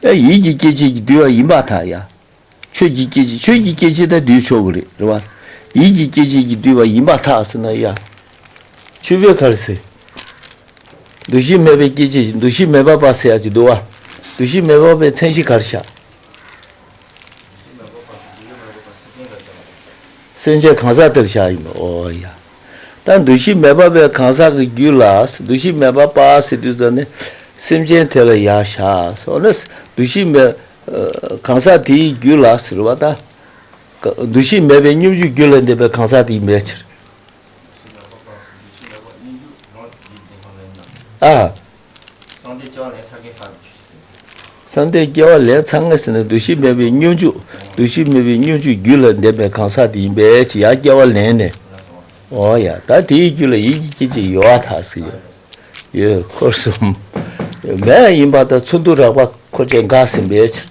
བ། ཡིད་ཀྱི་སྐྱེ་མཆེད་ཀྱིས་འདུས་པ་ཡིན་པར་ཐལ་ཡ། ཆོས་ཀྱི་སྐྱེ་མཆེད། ཆོས་ཀྱི་སྐྱེ་མཆེད་ད་འདུས་ཆོག་གི་རེད། རེད་བ། ཡིད་ཀྱི་སྐྱེ་མཆེད་ཀྱིས་འདུས་པ་ཡིན་པར་ཐལ་ཟེར་ན་ཡ། ཆོས་པས་ག་རེ་ཟེར། འདུ་ཤེས་མེད་པའི་སྐྱེ་མཆེད། འདུ་ཤེས་མེད་པ་པ་ཟེར་ཡ་ཅིག་འདུག་བ། འདུ་ཤེས་མེད་པ་པའི་མཚན་གཞི་ག་རེ་བཞག་སེམས་ཅན་གང་ཟག་དེར་བཞག་ཡིན་ནོ། ཨོ་ཡ། ད་འདུ་ཤེས་མེད་པ་པའི་གང་ཟག་གི་རྒྱུད་ལ། འདུ་ཤེས་མེད་པ་པ་ཟེར་དུས་ཙམ་ནས་སེམས་ཅན་དེ་ལ་ཡར་བཞག་ཟེར་ན། འདུ་ཤེས་མེད། གང་ཟག་དེའི་རྒྱུད་ལ་ཟེར་བ་ད། འདུ་ཤེས་མེད་པའི་སྙོམས་འཇུག་རྒྱུད་ལ་ལྡན་པའི་གང་ཟག་དེ་ཡིན་པའི་ཕྱིར། ཨ། སངས་རྒྱས་སྐྱེ་བ་ལེན་ཚར་ངེས་ཟེར་ན། འདུ་ཤེས་མེད་པའི་སྙོམས་འཇུག་འདུ་ཤེས་མེད་པའི་སྙོམས་འཇུག་རྒྱུད་ལ་ལྡན་པའི་གང་ཟག་དེ་ཡིན་པའི་ཕྱིར། ཡར་སྐྱེ་བ་ལེན་ནས། འོ་ཡ། ད་དེའི་རྒྱུད་ལ་ཡིད་ཀྱི་སྐྱེ་མཆེད་ཡོད་པར་ཐལ་ཟེར་ཡོད། ཡོད། འཁོར་གསུམ་མེད་ཡིན་པར་ཐལ། ཚུར་འདུ་རགས་པ་འཁོར་བཅས་འགག་ཟིན་པའི་ཕྱིར།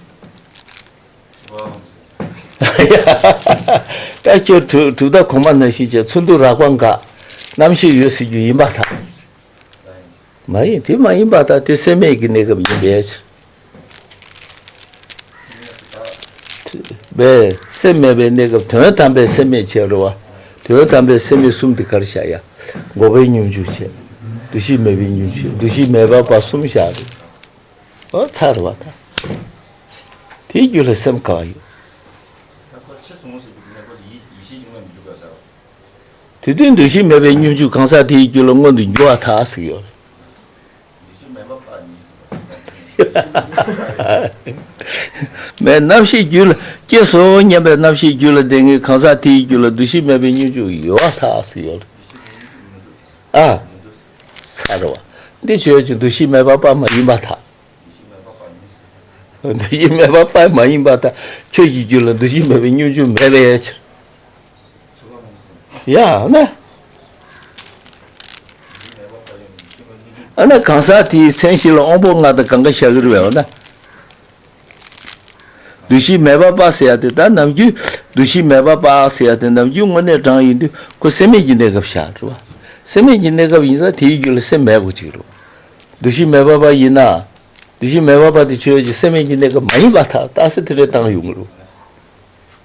ད་ཁྱོད་གྲུབ་གྲུབ་མཐའ་གོང་མ་ནང་བཞིན་བྱས། ཚུར་འདུ་རགས་པ་འགག་རྣམ་ཤེས་ཡོད་ཟེར་རྒྱུ་ཡིན་པར་ཐལ། མ་ཡིན། དེ་མ་ཡིན་པར་ཐལ། དེ་སེམས་མེད་ཀྱི་གནས་སྐབས་ཡིན་པའི་ཕྱིར། མེད། སེམས་མེད་པའི་གནས་སྐབས། དོན་དམ་པའི་སེམས་མེད་ཅེས་རེད་བ། དོན་དམ་པའི་སེམས་མེད་གསུམ་དེ་ག་རེ་བཞག་ཡ། འགོག་པའི་སྙོམས་འཇུག་བྱས། འདུ་ཤེས་མེད་པའི་སྙོམས་འཇུག་འདུ་ཤེས་མེད་པ་པ་གསུམ་བཞག་རེད། ཨོ་ཚར་བ་དང་། དེའི་རྒྱུད་ལ་སེམས་ག་བ་ཡོད། དེ་དུས་འདུ་ཤེས་མེད་པའི་སྙོམས་འཇུག་གང་ཟག་དེའི་རྒྱུད་ལ་མངོན་དུ་འགྱུར་བར་ཐལ་ཟེར་ཡོད། མེད། རྣམ་ཤེས་རྒྱུད་ལ་སྐྱེས་སོ་སྙམ་པའི་རྣམ་ཤེས་རྒྱུད་ལ་ལྡན་མཁན་གང་ཟག་དེའི་རྒྱུད་ལ་འདུ་ཤེས་མེད་པའི་སྙོམས་འཇུག་ཡོད་པར་ཐལ་ཟེར་ཡོད། ཨ། ཚར་བ། འདི་ཆོས་ཀྱི་འདུ་ཤེས་མེད་པ་པ་མ་ཡིན་པར་ཐལ། འདུ་ཤེས་མེད་པ་པ་མ་ཡིན་པར་ཐལ། ཁྱོད་ཀྱི་རྒྱུད་ལ་འདུ་ཤེས་མེད་པའི་སྙོམས་འཇུག་མེད་པའི་ཕྱིར། ཡ་ན། ཨ་ན་གང་ཟག་དེའི་མཚན་གཞི་ལ་དབང་པོ་ལྔ་དང་གང་ག་བཞག་གི་རེད་པས། འོ་ན། འདུ་ཤེས་མེད་པ་པ་ཟེར་ཡ་དེ་ད་ནམ་རྒྱུན། འདུ་ཤེས་མེད་པ་པ་ཟེར་ཡ་དེ་ནམ་རྒྱུན་དངོས་གནས་དྲངས་ཡིན་དུས་ཁོ་སེམས་མེད་ཀྱི་གནས་སྐབས་བཞག་རེད་བ། སེམས་མེད་ཀྱི་གནས་སྐབས་ཡིན་ཙང་དེའི་རྒྱུད་ལ་སེམས་མེད་དགོས་ཀྱི་རེད། འདུ་ཤེས་མེད་པ་པ་ཡིན་ན། འདུ་ཤེས་མེད་པ་པ་དེ་ཆོས་ཀྱི་སེམས་མེད་ཀྱི་གནས་སྐབས་མ་ཡིན་པར་ཐལ། རྟགས་གསལ་དེ་འདྲ་བཏང་ཡོང་གི་རེད།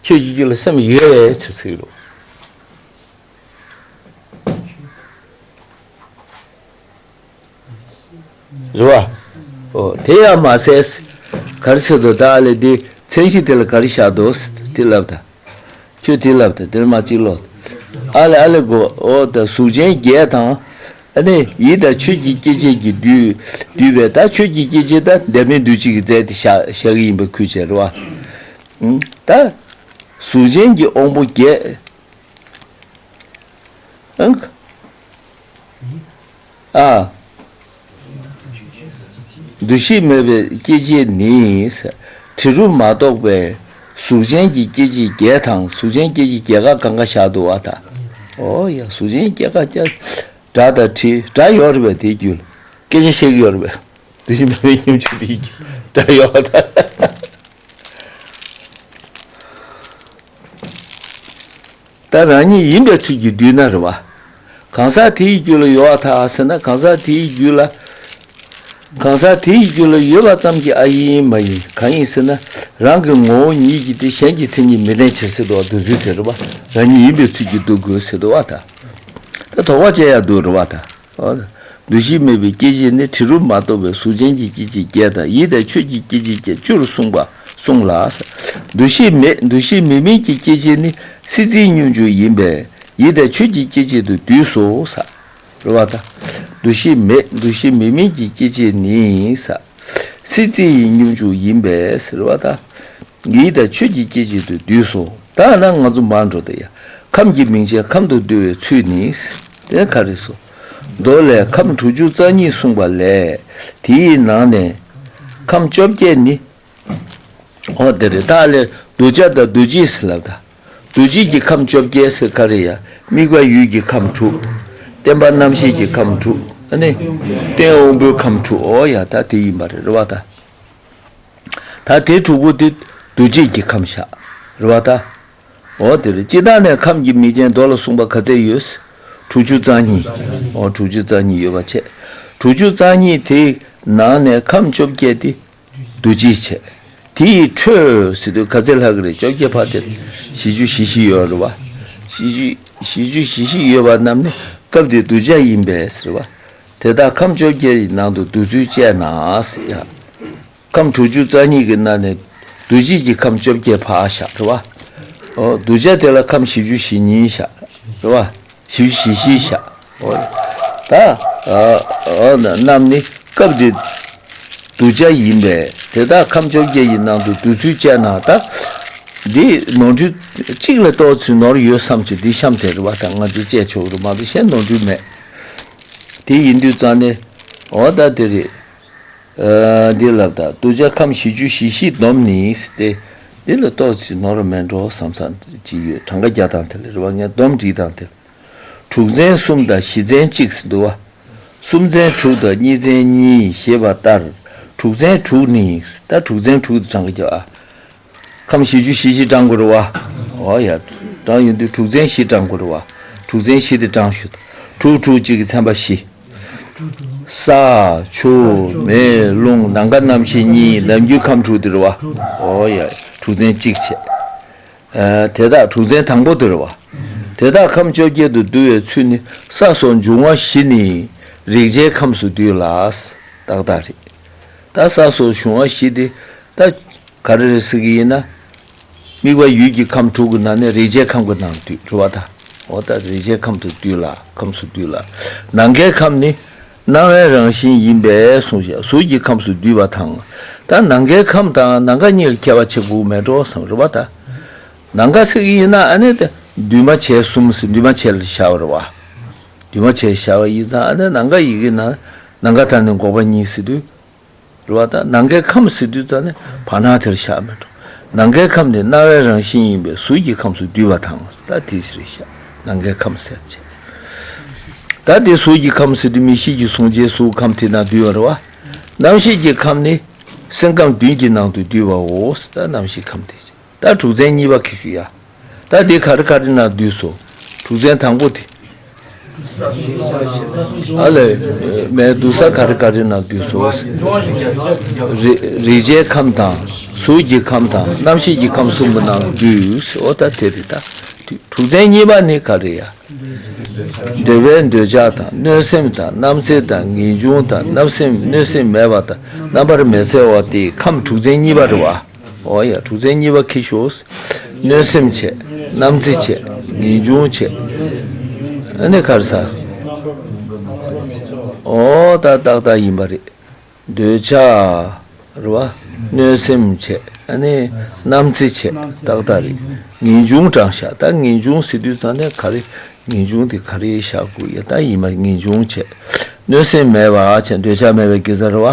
ཁྱོད་ཀྱི་རྒྱུད་ལ་སེམས་ཡོད་པའི་ཕྱིར་ཟེར་གི་རེད། རེད་བ། ཨོ་དེ་ཡང་མ་ཟད། ག་རེ་ཟེར་འདུག་ད་ཨ་ལས་འདི་མཚན་གཞི་དེ་ལ་ག་རེ་བཞག་འདུག་དེ་ལབ་ད། ཁྱོད་དེ་ལབ་ད། དེར་མ་གཅིག་ལོ། ཨ་ལས་ཨ་ལས་གོ། ཨོ་ད་གཟུགས་ཅན་བརྒྱད་དང་། ཨ་ནི་ཡིད་དང་ཆོས་ཀྱི་སྐྱེ་མཆེད་ཀྱིས་བསྡུས་བསྡུས་པའི། ད་ཆོས་ཀྱི་སྐྱེ་མཆེད་ད་བདེན་མེད་འདུས་བྱས་ཀྱི་རྫས་དེ་བཞག་བཞག་གི་ཡིན་པ་ཁུལ་བྱས་རེད་བ། ཨུམ། ད་གཟུགས་ཅན་གྱི་དབང་པོ་བརྒྱད། ཨང་། ཨ། འདུ་ཤེས་མེད་པའི་སྐྱེ་མཆེད་ནི། དྲི་རོ་མ་གཏོགས་པའི་གཟུགས་ཅན་གྱི་སྐྱེ་མཆེད་བརྒྱད་དང་། གཟུགས་ཅན་སྐྱེ་མཆེད་བརྒྱད་ཀ་གང་ག་བཞག་འདུག་བ་ད། ཨོ་ཡ། གཟུགས་ཅན་བརྒྱད་ཀ་སྐྱེ། སྒྲ་དང་དྲི། སྒྲ་ཡོད་རེད་པས་དེའི་རྒྱུད་ལ། སྐད་ཆ་བཤད་ཀྱི་ཡོད་རེད་པས། འདུ་ཤེས་མེད་པའི་སྙོམས་འཇུག་དེའི་རྒྱུད་སྒྲ་ཡོད་པ་ད། ད་རང་ཉིད་ཡིན་པའི་ཚུལ་གྱིས་བསྡུས་ན་རེད་བ། གང་ཟག་དེའི་རྒྱུད་ལ་ཡོད་པར་ཐལ་ཟེར་ན། གང་ཟག་དེའི་རྒྱུད་ལ། གང་ཟག་དེའི་རྒྱུད་ལ་ཡོད་པ་ཙམ་གྱིས་ཨ་ཡིན་མ་ཡིན། གང་ཡིན་ཟེར་ན། རང་གི་ངོ་བོ་ཉིད་ཀྱིས་དེ་གཞན་གྱི་མཚན་ཉིད་མི་ལེན་ཕྱིར་ཟེར་འདུག་བ། འདུ་ཚུལ་དེ་རེད་བ། རང་ཉིད་ཡིན་པའི་ཚུལ་གྱིས་བསྡུ་དགོས་ཟེར་འདུག་བ་ད། ད་དོགས་པ་བཅད་ཡག་འདུག་རེད་བ་ད། འོ། འདུ་ཤེས་མེད་པའི་སྐྱེ་མཆེད་ནི། དྲི་རོ་མ་གཏོགས་པའི་གཟུགས་ཅན་གྱི་སྐྱེ་མཆེད་བརྒྱད་དང་། ཡིད་དང་ཆོས་ཀྱི་སྐྱེ་མཆེད་བརྒྱད་བཅུར་གསུངས་པ་གསུངས་ལ། འདུ་ཤེས་མེད། འདུ་ཤེས་མེད་མིན་གྱི་སྐྱེ་མཆེད་ནི། སྲིད་རྩེའི་སྙོམས་འཇུག་ཡིན་པས་ཡིད་དང་ཆོས་ཀྱི་སྐྱེ་མཆེད་དུ་འདུས་སོ་ཟེར། རེད་བ་ད། འདུ་ཤེས་མེད། འདུ་ཤེས་མེད་མིན་གྱི་སྐྱེ་མཆེད་ནི་ཟེར། སྲིད་རྩེ་ཡི་སྙོམས་འཇུག་ཡིན་པས་ཟེར་བ་ད། ཡིད་དང་ཆོས་ཀྱི་སྐྱེ་མཆེད་དུ་འདུས་སོ། ད་ན་ང་ཚོ་མར་འགྲོ་ད་ཡ། ཁམས་ཀྱི་མིང་ཅན་ཁམས་དུ་འདུ་བའི་ཚུལ་ནི། དེ་ག་རེ་སོ། མདོ་ལས་ཁམས་དྲུག་ཅུ་རྩ་གཉིས་གསུངས་པ་ལས། དེའི་ནང་ནས་ཁམས་བཅོ་བརྒྱད་ནི། འོ་དེ་རེད། ད་ལས་གདུལ་བྱ་དང་འདུ་བྱེད་ཟེར་ལབ་ད། འདུ་བྱེད་ཀྱི་ཁམས་བཅོ་བརྒྱད་ཟེར་ག་རེ་ཡ། དམིགས་པ་ཡུལ་གྱི་ཁམས་དྲུག་བརྟེན་པ་རྣམ་ཤེས་ཀྱི་ཁམས་དྲུག་ཨ་ནི། རྟེན་དབང་པོའི་ཁམས་དྲུག་འོ་ཡ། ད་དེ་ཡིན་པ་རེད། རེད་བ་ད། ད་དེ་དྲུག་པོ་དེ་འདུ་བྱེད་ཀྱི་ཁམས་བཞག་རེད་བ་ད། འོ་དེ་རེད། སྤྱིར་བཏང་ནས་ཁམས་ཀྱི་མིང་ཅན་མདོ་ལ་གསུངས་པ་ག་ཚད་ཡོད། དྲུག་ཅུ་རྩ་གཉིས། འོ་དྲུག་ཅུ་རྩ་གཉིས་ཡོད་པ་བྱས། དྲུག་ཅུ་རྩ་གཉིས་དེའི་ནང་ནས་ཁམས་བཅོ་བརྒྱད་དེ་འདུ་བྱེད་བྱས། དེ་ཡི་འཕྲོས་ཟེར་དུས་ག་ཚད་ལྷག་གི་རེད། བཅོ་བརྒྱད་ཕར་དེར་བཞི་བཅུ་ཞེ་བཞི་ཡོད་རེད་བ། བཞི་བཅུ་བཞི་བཅུ་ཞེ་བཞི་ཡོད་པ་རྣམས་ནི་སྐབས་དེའི་གདུལ་བྱ་ཡིན་པས་ཟེར་བ། དེ་དག་ཁམས་བཅོ་བརྒྱད་ཡི་ནང་དུ་འདུ་ཚུལ་བཅད་ན་ཟེར་ཡ། ཁམས་དྲུག་ཅུ་རྩ་གཉིས་ཀྱི་ནང་ནས་འདུ་བྱེད་ཀྱི་ཁམས་བཅོ་བརྒྱད་ཕར་བཞག་རེད་བ། འོ་གདུལ་བྱ་དེ་ལ་ཁམས་བཞི་བཅུ་ཞེ་གཉིས་བཞག་རེད་བ། བཞི་བཞི་བཞི་བཞག་འོ། ད་ཨ་ཨ་རྣམས་ནི་སྐབས་འདི་བསྡུ་བྱ་ཡིན་པས། དེ་དག་ཁམས་བཅོ་བརྒྱད་ཀྱི་ནང་དུ་བསྡུ་ཚུལ་བཅས་ན། ད་འདི་ནོར་འཁྲུལ་གཅིག་ལ་གཏོགས་ཚུལ་ནོར་ཡོད་བསམ་བྱས་འདི་གཤམ་དེ་རེད་བ། ད་ང་ཚོས་བཅད་ཆོག་རེད་མ་གཏོགས་གཞན་ནོར་འཁྲུལ་མེད། དེ་ཡིན་དུས་ཙང་ནས་འོ་ད་དེ་རེད། ཨ་འདི་ལབ་ད། བསྡུ་བྱ་ཁམས་བཞི་བཅུ་ཞེ་བཞི་བསྡོམས་ནི་སྟེ། འདི་ལ་གཏོགས་ཚུལ་ནོར་མེད་འགྲོ་བསམ་བསམ་ཅི་ཡོད། གྲངས་ཀ་རྒྱག་སྟངས་དེ་ལ་རེད་བ། ངས་བསྡོམས་བྲིས་སྟངས་དེ་ལ། དྲུག་ཚན་གསུམ་དང་བཞི་ཚན་གཅིག་ཟེར་འདུག་བ། གསུམ་ཚན་དྲུག་དང་གཉིས་ཚན་གཉིས་ཞེས་པ་ལྟར། དྲུག་ཚན་དྲུག་ནི། ད་དྲུག་ཚན་དྲུག་དེ་གྲངས་ཀ་རྒྱག་ཨ། ཁམས་བཞི་བཅུ་ཞེ་བཞི་བགྲང་དགོས་རེད་བ། འོ་ཡ། བགྲང་ཡོང་དུས་དྲུག་ཚན་བཞི་བགྲང་དགོས་རེད་བ། དྲུག་ཚན་བཞི་དེ་བགྲང་ཞུ། དྲུག་དྲུག་གཅིག་གི་ཚན་པ་བཞི། ས། ཆུ། མེ། རླུང་། ནམ་མཁའ། རྣམ་ཤེས་གཉིས། ནམ་རྒྱུན་ཁམས་དྲུག་དེ་རེད་བ། འོ་ཡ། དྲུག་ཚན་གཅིག་བྱས། ཨ་དེ་དག་དྲུག་ཚན་དང་པོ་དེ་རེད་བ། དེ་དག་ཁམས་བཅོ་བརྒྱད་དུ་བསྡུ་བའི་ཚུལ་ནི། ས་སོགས་འབྱུང་བ་བཞི་ནི་རེག་བྱའི་ཁམས་སུ་འདུས་ལ། ཏག་ཏག་རེད། ད་ས་སོགས་འབྱུང་བ་བཞི་དེ་ད་ག་རེ་རེད་ཟེར་གི་ཡིན་ན། དམིགས་པ་ཡུལ་གྱི་ཁམས་དྲུག་གི་ནང་ནས་རེག་བྱའི་ཁམས་ཀྱི་ནང་འདུས་རེད་བ་ད། འོ་ད་རེག་བྱའི་ཁམས་སུ་འདུས་ལ། ཁམས་སུ་འདུས་ལ། ནམ་མཁའི་ཁམས་ནི་སྣང་བའི་རང་བཞིན་ཡིན་པས་གསུངས་ཤིང་། གཟུགས་ཀྱི་ཁམས་སུ་འདུས་པ་དང་། ད་ནམ་མཁའི་ཁམས་དང་ནམ་མཁའ་གཉིས་ལ་ཁྱད་པར་ཕྱེ་དགོས་མེད་འགྲོ་བསམ་རེད་བ་ད། ནམ་མཁའ་ཟེར་གི་ཡིན་ན་ཨ་ནི་དེ་འདུས་མ་བྱས་གསུམ་ཟེར། འདུས་མ་བྱས་ལ་བཞག་པ་རེད་བ། འདུས་མ་བྱས་བཞག་པ་ཡིན་ཙང་ཨ་ནི་ནམ་མཁའ་ཡི་གེ་ནང་ནམ་མཁའ་དང་ནི་འགོག་པ་གཉིས་ཟེར་དུས། རེད་བ་ད། ནམ་མཁའི་ཁམས་ཟེར་དུས་ཙང་ནས་བར་སྣང་དེར་བཞག་མེད་འགྲོ། ནམ་མཁའི་ཁམས་ནི་སྣང་བའི་རང་བཞིན་ཡིན་པས་གཟུགས་ཀྱི་ཁམས་སུ་འདུས་པ་དང་། ད་དེ་ཕྱིར་བཞག་ནམ་མཁའི་ཁམས་ཟེར་བྱས། ད་དེ་གཟུགས་ཀྱི་ཁམས་ཟེར་དུས་མིག་ཤེས་ཀྱི་གཟུང་བྱའི་གཟུགས་ཁམས་དེ་ན་འདུས་པ་རེད་བ། རྣམ་ཤེས་ཀྱི་ཁམས་ནི་སེམས་ཁམས་བདུན་གྱི་ནང་དུ་འདུས་པའོ། ད་རྣམ་ཤེས་ཁམས་དེ། ད་དྲུག་ཚན་གཉིས་པ་ཁྱེར་ཤོག་ཡ། ད་འདི་ག་རེ་ག་རེ་ནང་འདུས་སོ། དྲུག་ཚན་དང་པོ་དེ། ཨ་ལས། མེད་འདུས་ས་ག་རེ་ག་རེ་ནང་འདུས་སོ། རེ་རེག་བྱའི་ཁམས་དང་། གཟུགས་ཀྱི་ཁམས་དང་། རྣམ་ཤེས་ཀྱི་ཁམས་གསུམ་པོ་ནང་འདུས་སོ། ད་དེ་རེད་ད། དྲུག་ཚན་གཉིས་པ་ནི་ག་རེ་ཡ། འདོད་པའི་འདོད་ཆགས་དང་། གནོད་སེམས་དང་། རྣམ་འཚེ་དང་། ངེས་འབྱུང་དང་། གནོད་སེམས། གནོད་སེམས་མེད་པ་དང་། རྣམ་པར་མི་འཚེ་བ་སྟེ་ཁམས་དྲུག་ཚན་གཉིས་པ་རེད་བ། འོ་ཡ། དྲུག་ཚན་གཉིས་པ་ཁྱེར་ཤོག་གནོད་སེམས་བྱས། རྣམ་འཚེ་བྱས། ངེས་འབྱུང་བྱས། ཨ་ནི་ག་རེ་ཟ། འོ་ད་ཏག་ཏག་ཡིན་པ་རེད། འདོད་ཆགས་རེད་བ། གནོད་སེམས་བྱས། ཨ་ནི་རྣམ་འཚེ་བྱས། ཏག་ཏག་རེད། ངེས་འབྱུང་དྲངས་ཤག་ད་ངེས་འབྱུང་ཟེར་དུས་ཙང་ནས་ག་རེ། ངེས་འབྱུང་དེ་ག་རེ་བཞག་དགོས་ཡ། ད་ཡིན་པ་ངེས་འབྱུང་བྱས། གནོད་སེམས་མེད་པ་བྱས། འདོད་ཆགས་མེད་པའི་སྐྱེ་ས་རེད་བ།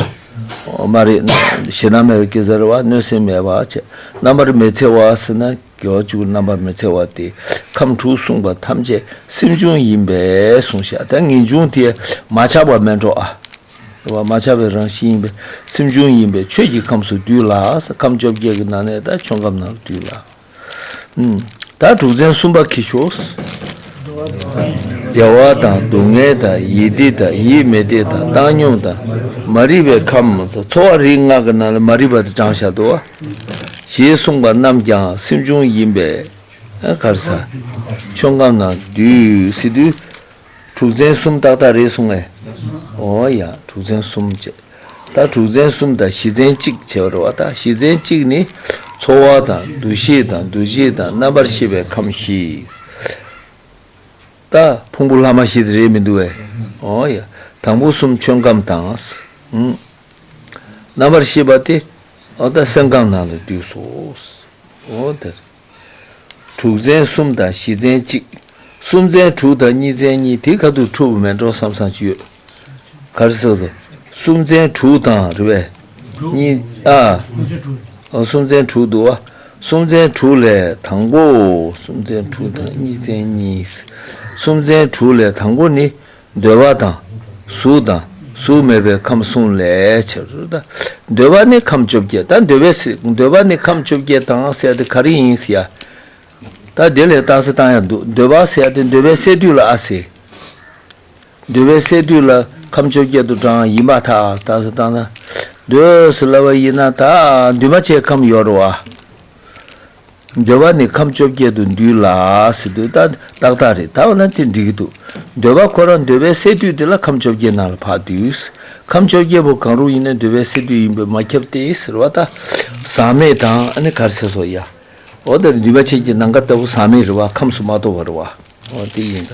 མ་རེད། ཞེ་སྡང་མེད་པའི་སྐྱེ་ས་རེད་བ། གནོད་སེམས་མེད་པ་བྱས། རྣམ་པར་མི་འཚེ་བ་ཟེར་ན་དགེ་བ་བཅུ་རྣམ་པར་མི་འཚེ་བ་སྟེ་ཁམས་དྲུག་གསུངས་པ་ཐམས་ཅད་སེམས་བྱུང་ཡིན་པས་གསུངས་ཤག་ད་ངེས་འབྱུང་དེ་མ་ཆགས་པ་མེད་འགྲོ་ཨ། རེད་བ། མ་ཆགས་པའི་རང་བཞིན་ཡིན་པས་སེམས་བྱུང་ཡིན་པས་ཆོས་ཀྱི་ཁམས་སུ་འདུས་ལ། ཁམས་བཅོ་བརྒྱད་ཀྱི་ནང་ནས་ད་ཆོས་ཁམས་ནང་ལ་འདུས་ལ། ཨུམ། ད་དྲུག་ཚན་གསུམ་པ་ཁྱེར་ཤོག་བདེ་བ་དང་སྡུག་བསྔལ་དང་། ཡིད་བདེ་དང་། ཡིད་མི་བདེ་དང་། བཏང་སྙོམས་དང་། མ་རིག་པའི་ཁམས། ཚོར་བ་རིགས་ལྔ་གི་ནང་ལ་མ་རིག་པ་དེ་དྲངས་བཞག་འདུག་བ། ཞེས་གསུངས་པ་རྣམས་ཀྱང་སེམས་བྱུང་ཡིན་པས། ཨ་ག་རེ་ཟ། ཆོས་ཁམས་ནང་འདུས་ཟེར་དུས། དྲུག་ཚན་གསུམ་ཏག་ཏག་རེད་གསུང་ངས། འོ་ཡ། དྲུག་ཚན་གསུམ་བྱས། ད་དྲུག་ཚན་གསུམ་དང་བཞི་ཚན་གཅིག་བྱས་པ་རེད་བ། ད་བཞི་ཚན་གཅིག་ནི་ཚོར་བ་དང་། འདུ་ཤེས་དང་། འདུ་བྱེད་དང་། རྣམ་པར་ཤེས་པའི་ཁམས་བཞི། ད་ཕུང་པོ་ལྷག་མ་བཞི་དེ་རེད་མི་འདུག་བས། འོ་ཡ། དང་པོ་གསུམ་ཆོས་ཁམས་དང་། ཨུམ། རྣམ་པར་ཤེས་པ་དེ་འོ་ད་སེམས་ཁམས་ནང་ལ་འདུས་སོ། འོ་དེ་རེད། དྲུག་ཚན་གསུམ་དང་བཞི་ཚན་གཅིག་གསུམ་ཚན་དྲུག་དང་གཉིས་ཚན་གཉིས་དེ་ཁ་ཐུག་འཁྲུལ་བ་མེད་འགྲོ་བསམ་བསམ་ཅིག་ཡོད། ག་རེ་ཟེར་དུ། གསུམ་ཚན་དྲུག་དང་རེད་བས། གཉིས་ཨ། ཨོ་གསུམ་ཚན་དྲུག་འདུག་བ། གསུམ་ཚན་དྲུག་ལས་དང་པོ། གསུམ་ཚན་དྲུག་དང་གཉིས་ཚན་གཉིས། གསུམ་ཚན་དྲུག་ལས་དང་པོ་ནི། འདོད་པ་དང་། གཟུགས་དང་། གཟུགས་མེད་པའི་ཁམས་གསུམ་ལས་བྱ་རུ་ད། འདོད་པ་ནི་ཁམས་བཅོ་བརྒྱད། ད་འདོད་པའི་སེ་འདོད་པ་ནི་ཁམས་བཅོ་བརྒྱད་དང་ཟེར་ཡ་དེ་ག་རེ་ཡིན་ཟེར་ཡ། ད་དེ་ལས་རྟགས་གསལ་བཏང་ཡ་འདུག་འདོད་པ་ཟེར་ཡ་དེ་འདོད་པའི་སས་བསྡུས་ལ་ཨ་ཟེར། འདོད་པའི་སས་བསྡུས་ལ་ཁམས་བཅོ་བརྒྱད་དུ་བགྲང་ཡིན་པར་ཐལ། རྟགས་གསལ་བཏང་ན། འདོད་ཟེར་ལབ་པ་ཡིན་ན་ད་འདུས་མ་བྱས་ཁམས་ཡོད་རེད་བ། འདོད་པ་ནི་ཁམས་བཅོ་བརྒྱད་དུ་འདུས་ལ་ཟེར་དུས་ད་ཏག་ཏག་རེད། ད་འོ་ན་དེ་འགྲིག་གི་འདུག་འདོད་པ་ཁོ་རང་འདོད་པའི་སས་བསྡུས་དེ་ལ་ཁམས་བཅོ་བརྒྱད་ནང་ལ་ཕར་འདུས། ཁམས་བཅོ་བརྒྱད་པོ་གང་རུང་ཡིན་ན་འདོད་པའི་སས་བསྡུས་ཡིན་པས་མ་ཁྱབ་སྟེ་ཟེར་བ་ད། ཟག་མེད་དང་ཨ་ནི་ག་རེ་ཟེར་སོ་ཡ། འོ་ད་འདུས་མ་བྱས་ཀྱི་ནམ་མཁའ་ལྟ་བུ་ཟག་མེད་རེད་བ། ཁམས་སུ་མ་གཏོགས་པ་རེད་བ། འོ་དེ་ཡིན་ད།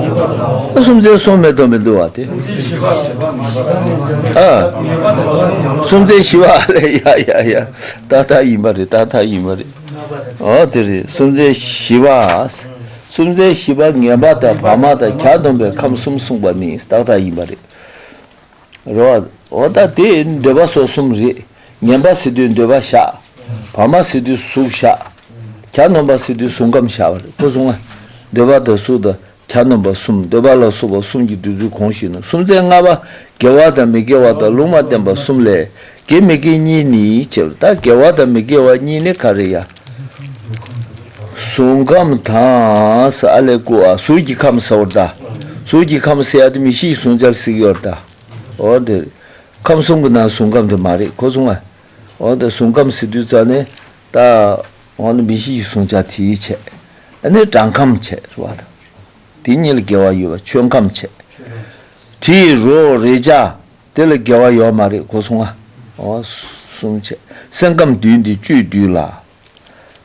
སུམ་ཚན་གསུམ་མེད་དོ་མི་འདུག་བ་དེ། ཨ། སུམ་ཚན་བཞི་པ་ལས་ཡ་ཡ་ཡ། ཏག་ཏག་ཡིན་པ་རེད། ཏག་ཏག་ཡིན་པ་རེད། ཨོ་དེ་རེད། སུམ་ཚན་བཞི་པ། སུམ་ཚན་བཞི་པ་ངན་པ་དང་བར་མ་དང་གྱ་ནོམ་པའི་ཁམས་གསུམ་གསུངས་པ་ནི་ཏག་ཏག་ཡིན་པ་རེད། རེད་བ། འོ་ད་དེ་འདོད་པ་སོགས་གསུམ་རེད། ངན་པ་ཟེར་དུས་འདོད་པ་བཞག་བར་མ་ཟེར་དུས་གཟུགས་བཞག་གྱ་ནོམ་པ་ཟེར་དུས་གཟུགས་ཁམས་བཞག་པ་རེད། ཁོ་གསུང་ང་། འདོད་པ་དང་གཟུགས་དང་གྱ་ནོམ་པ་གསུམ། འདོད་པ་ལ་སོགས་པ་གསུམ་གྱི་འདོད་ཚུལ་གོང་བཞིན་ནོ། སུམ་ཚན་ལྔ་པ། དགེ་བ་དང་མི་དགེ་བ་དང་ལུང་མ་བསྟན་པ་གསུམ་ལས། དགེ་མི་དགེ་གཉིས་ནི་ཅེས་པ། ད་དགེ་བ་དང་མི་དགེ་བ་གཉིས་ནི་ག་རེ་ཡ། གཟུགས་ཁམས་དང་ས་ཨ་ལས་ཀུ་ཨ་གཟུགས་ཀྱི་ཁམས་ཟེར་བ་རེད་ད། གཟུགས་ཀྱི་ཁམས་ཟེར་ཡ་དེ་མིག་ཤེས་གཟུང་བྱ་ལ་ཟེར་གྱི་ཡོད་རེད་ད། འོ་དེ། ཁམས་གསུམ་གྱི་ནང་གཟུགས་ཁམས་དེ་མ་རེད། ཁོ་གསུང་ང་། འོ་དེ་གཟུགས་ཁམས་ཟེར་དུས་ཙ་ནས་ད། འོ་ན་མིག་ཤེས་ཀྱི་གཟུང་བྱ་དེའི་བྱས། ཨ་ནི་དྲན་ཁམས་བྱས་རེད་བ་ད། དེ་གཉིས་ལ་དགེ་བ་ཡོད་པ་ཆོས་ཁམས་བྱས། དྲི་རོ་རེག་བྱ་དེ་ལ་དགེ་བ་ཡོད་མ་རེད། ཁོ་གསུང་ང་། འོ་གསུམ་བྱས། སེམས་ཁམས་བདུན་དེ་བཅུད་བསྡུས་ལ།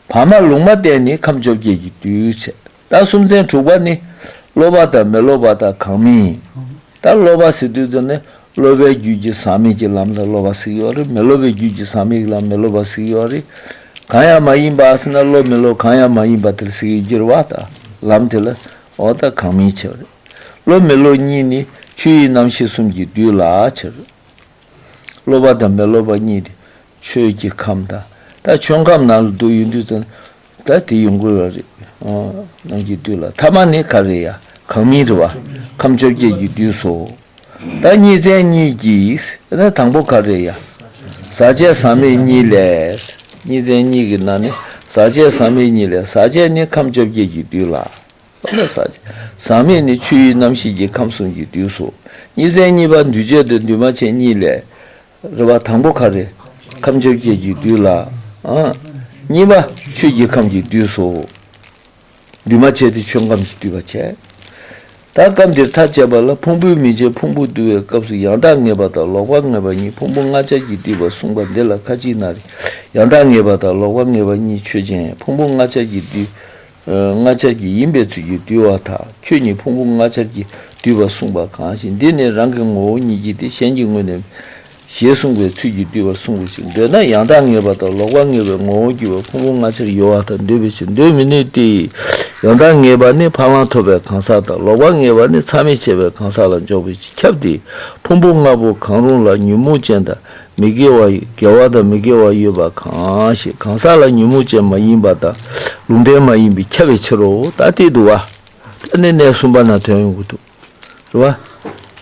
བར་མ་ལུང་མ་བསྟན་ནི་ཁམས་བཅོ་བརྒྱད་ཀྱི་བདུད་བྱས། ད་སུམ་ཚན་དྲུག་པ་ནི། སློབ་པ་དང་མི་སློབ་པ་དང་གང་མིན། ད་སློབ་པ་ཟེར་དུས་ཙམ་ནས་སློབ་པའི་རྒྱུད་ཀྱི་ཟག་མེད་ཀྱི་ལམ་ལ་སློབ་པ་ཟེར་གྱི་ཡོད་རེད། མི་སློབ་པའི་རྒྱུད་ཀྱི་ཟག་མེད་ཀྱི་ལམ་མི་སློབ་པ་ཟེར་གྱི་ཡོད་རེད། གང་ཡང་མ་ཡིན་པ་ཟེར་ན་སློབ་མི་སློབ་གང་ཡང་མ་ཡིན་པ་དེར་ཟེར་གྱི་ཡོད་རེད་བ་ད། ལམ་དེ་ལ་འོ་ད་གང་མིན་བྱས་པ་རེད། སློབ་མི་སློབ་གཉིས་ནི་ཆོས་དབྱིངས་རྣམ་ཤེས་གསུམ་གྱི་བདུད་ལ་བྱས་རེད། སློབ་པ་དང་མི་སློབ་པ་གཉིས་དེ་ཆོས་ཀྱི་ཁམས་དང་། ད་ཆོས་ཁམས་ནང་ལ་འདུ་ཡོང་དུས་ཙམ་ད་དེ་ཡོང་གི་ཡོད་རེད། ཨ། རྣམས་ཀྱི་བདུད་ལ། ཐ་མ་ནི་ག་རེ་ཡ། གང་མིན་རེད་བ། ཁམས་བཅོ་བརྒྱད་ཀྱི་བདུད་སོ། ད་གཉིས་ཚན་གཉིས་ཀྱིས་ན་དང་པོ་ག་རེ་ཡ། ཟག་བཅས་ཟག་མེད་གཉིས་ལས། གཉིས་ཚན་གཉིས་ཀྱི་ནང་ནས་ཟག་བཅས་ཟག་མེད་གཉིས་ལས། ཟག་བཅས་ནི་ཁམས་བཅོ་བརྒྱད་ཀྱི་བདུད་ལ། ཟག་ཟག་མེད་ནི་ཆོས་དབྱིངས་རྣམ་ཤེས་ཀྱི་ཁམས་གསུམ་གྱི་བདུད་སོ། གཉིས་ཚན་གཉིས་པ་འདུས་བྱས་དང་འདུས་མ་བྱས་གཉིས་ལས། རེད་བ། དང་པོ་ག་རེ། ཁམས་བཅོ་བརྒྱད་ཀྱི་བདུད་ལ། ཨ། གཉིས་པ་ཆོས་ཀྱི་ཁམས་ཀྱི་བདུད་སོ། འདུས་མ་བྱས་ཏེ་ཆོས་ཁམས་ཀྱི་བདུད་པ་བྱས། ད་སྐབས་འདིར་ཐ་དད་པ་ལ་ཕུང་པོའི་མིང་ཅན་ཕུང་པོ་བསྡུ་བའི་སྐབས་སུ་ཡང་དག་ངེས་པ་དང་ལོག་པར་ངེས་པ་གཉིས་ཕུང་པོ་ལྔ་ཆར་གྱིས་བསྡུས་པ་གསུངས་པ་འདི་ལ་ཁ་ཅིག་ན་རེ། ཡང་དག་ངེས་པ་དང་ལོག་པར་ངེས་པ་གཉིས་ཆོས་ཅན། ཕུང་པོ་ལྔ་ཆར་གྱིས་བསྡུས། ལྔ་ཆར་གྱི་ཡིན་པའི་ཚུལ་གྱིས་བསྡུས་པར་ཐལ། ཁྱོད་ཉིད་ཕུང་པོ་ལྔ་ཆར་གྱིས་བསྡུས་པར་གསུངས་པ་གང་ཞིག་འདི་ནི་རང་གི་ངོ་བོ་ཉིད་ཀྱིས་ཏེ། གཞན་གྱི་ངོས་ནས་ཞེས་གསུངས་པའི་ཚུལ་གྱིས་བསྡུས་པར་གསུངས་པ་ཞིག་འདོད་ན། ཡང་དག་ངེས་པ་དང་ལོག་པར་ངེས་པའི་ངོ་བོར་གྱུར་པའི་ཕུང་པོ་ལྔ་ཆར་ཡོད་པར་ཐལ་འདོད་པའི་ཕྱིར། འདོད་མི་ནུས་ཏེ། ཡང་དག་ངེས་པ་ནི་ཕ་ལམ་ཐོབ་པའི་གང་ཟག་དང་། ལོག་པར་ངེས་པ་ནི་མཚམས་མེད་བྱས་པའི་གང་ཟག་ལ་འཇོག་པའི་ཕྱིར་ཁྱབ་སྟེ། ཕུང་པོ་ལྔ་པོ་གང་རུང་ལ་ཉོན་མོངས་ཅན་དང་མི་དགེ་བ། དགེ་བ་དང་མི་དགེ་བ་ཡོད་པ་གང་ཞིག་གང་ཟག་ལ་ཉོན་མོངས་ཅན་མ་ཡིན་པ་དང་ལུང་ལྡན་མ་ཡིན་པས་ཁྱབ་པའི་ཕྱིར་རོ། ད་དེ་འདུག་བ། ད་ནི་གནས་གསུམ་པ་ན་ཐོན་ཡོང་གི་འདུག་རེད་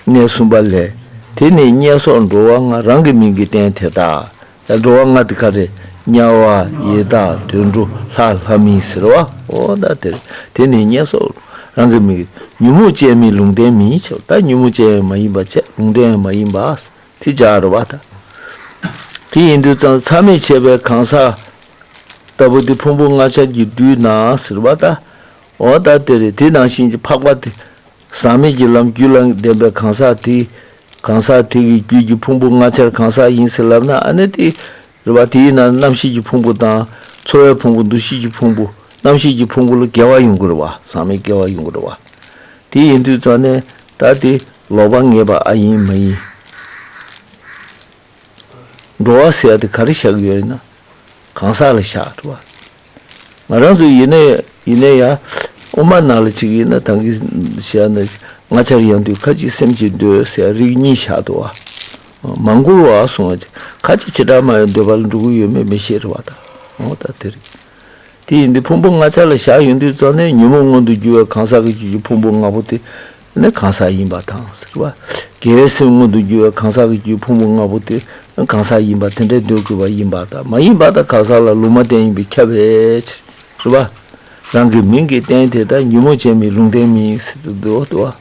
བ། གནས་གསུམ་པ་ལས། དེ་ནི་དམྱལ་སོགས་འགྲོ་བ་ལྔ་རང་གི་མིང་གི་རྟེན་དེ་དག་ད་འགྲོ་བ་ལྔ་དེ་ག་རེ། དམྱལ་བ། ཡི་དྭགས། དུད་འགྲོ། ལྷ། ལྷ་མིན་ཟེར་བ། འོ་ད་དེ་རེད། དེ་ནི་དམྱལ་སོགས་རང་གི་མིང་གི་ཉོན་མོངས་ཅན་མིན་ལུང་ལྡན་མིན་ཕྱིར། ད་ཉོན་མོངས་ཅན་ཡང་མ་ཡིན་པ་བྱས། ལུང་ལྡན་ཡང་མ་ཡིན་པ། དེ་སྦྱར་རེད་བ་ད། དེ་ཡིན་དུས་ཙང་མཚམས་མེད་བྱས་པའི་གང་ཟག་ལྟ་བུ་དེ་ཕུང་པོ་ལྔ་ཆར་གྱིས་བསྡུས་ན་ཟེར་བ་ད། འོ་ད་དེ་རེད། དེ་ནང་བཞིན་གྱི་འཕགས་པ་དེ། ཟག་མེད་ཀྱི་ལམ་རྒྱུད་ལ་ལྡན་པའི་གང་ཟག་དེ། གང་ཟག་དེ་གི་རྒྱུད་ཀྱི་ཕུང་པོ་ལྔ་ཆར་གང་ཟག་ཡིན་ཟེར་ལབ་ན། ཨ་ནི་དེ་རེད་བ། དེ་ཡིན་ན་རྣམ་ཤེས་ཀྱི་ཕུང་པོ་དང་། ཚོར་བའི་ཕུང་པོ། འདུ་ཤེས་ཀྱི་ཕུང་པོ། རྣམ་ཤེས་ཀྱི་ཕུང་པོ་ལ་དགེ་བ་ཡོང་གི་རེད་བ། ཟག་མེད་དགེ་བ་ཡོང་གི་རེད་བ། དེ་ཡིན་དུས་ཙང་ནས་ད་དེ་ལོག་པར་ངེས་པ་ཨ་ཡིན་མ་ཡིན། འགྲོ་བ་ཟེར་ཡ་དེ་ག་རེ་བཞག་གི་ཡོད་ན། གང་ཟག་ལ་བཞག་འགྲོ་བ། ང་རང་ཚོ་ཡིན་ནའི་ཡིན་ནའི་ཡ། དབུ་མ་ནང་ལ་ཅིག་ཡིན་ན་ད་གིན་བཤད་ན། ལྔ་ཆར་ཡང་འདུས་ཁ་ཅིག་སེམས་ཀྱི་འདོད་ཟེར་རིགས་གཉིས་བཞག་འདུག་བ། མ་འགུལ་བ་གསུང་བ་ཅིག་ཁ་ཅིག་བྱེ་བྲག་སྨྲ་བའི་འདོད་པ་ལ་འགྲོ་གི་ཡོད་མེད་མི་ཤེས་རེད་བ་ད། འོ་ད་དེ་རེད། དེ་ཡིན་དུས་ཕུང་པོ་ལྔ་ཆར་ལ་བཞག་ཡོང་དུས་ཙང་ནས་ཉོན་མོངས་མངོན་དུ་གྱུར་བའི་གང་ཟག་གི་རྒྱུད་ཀྱི་ཕུང་པོ་ལྔ་པོ་དེ་ནི་གང་ཟག་ཡིན་པ་དང་ཟེར་བ། དགེ་བའི་སེམས་མངོན་དུ་གྱུར་བའི་གང་ཟག་གི་རྒྱུད་ཕུང་པོ་ལྔ་པོ་དེ་ནི་གང་ཟག་ཡིན་པ་དེ་འདྲའི་འདོད་དགོས་པ་ཡིན་པ་དང་། མ་ཡིན་པ་དང་གང་ཟག་ལ་ལུང་མ་བསྟན་ཡིན་པས་ཁྱབ་པའི་ཕྱིར་ཟེར་བ། རང་གི་མིང་གི་རྟེན་དེ་དག་ཉོན་མོངས་ཅན་མིན་ལུང་ལྡན་མིན་ཟེར་དུ་འདུག་འདུག་བ།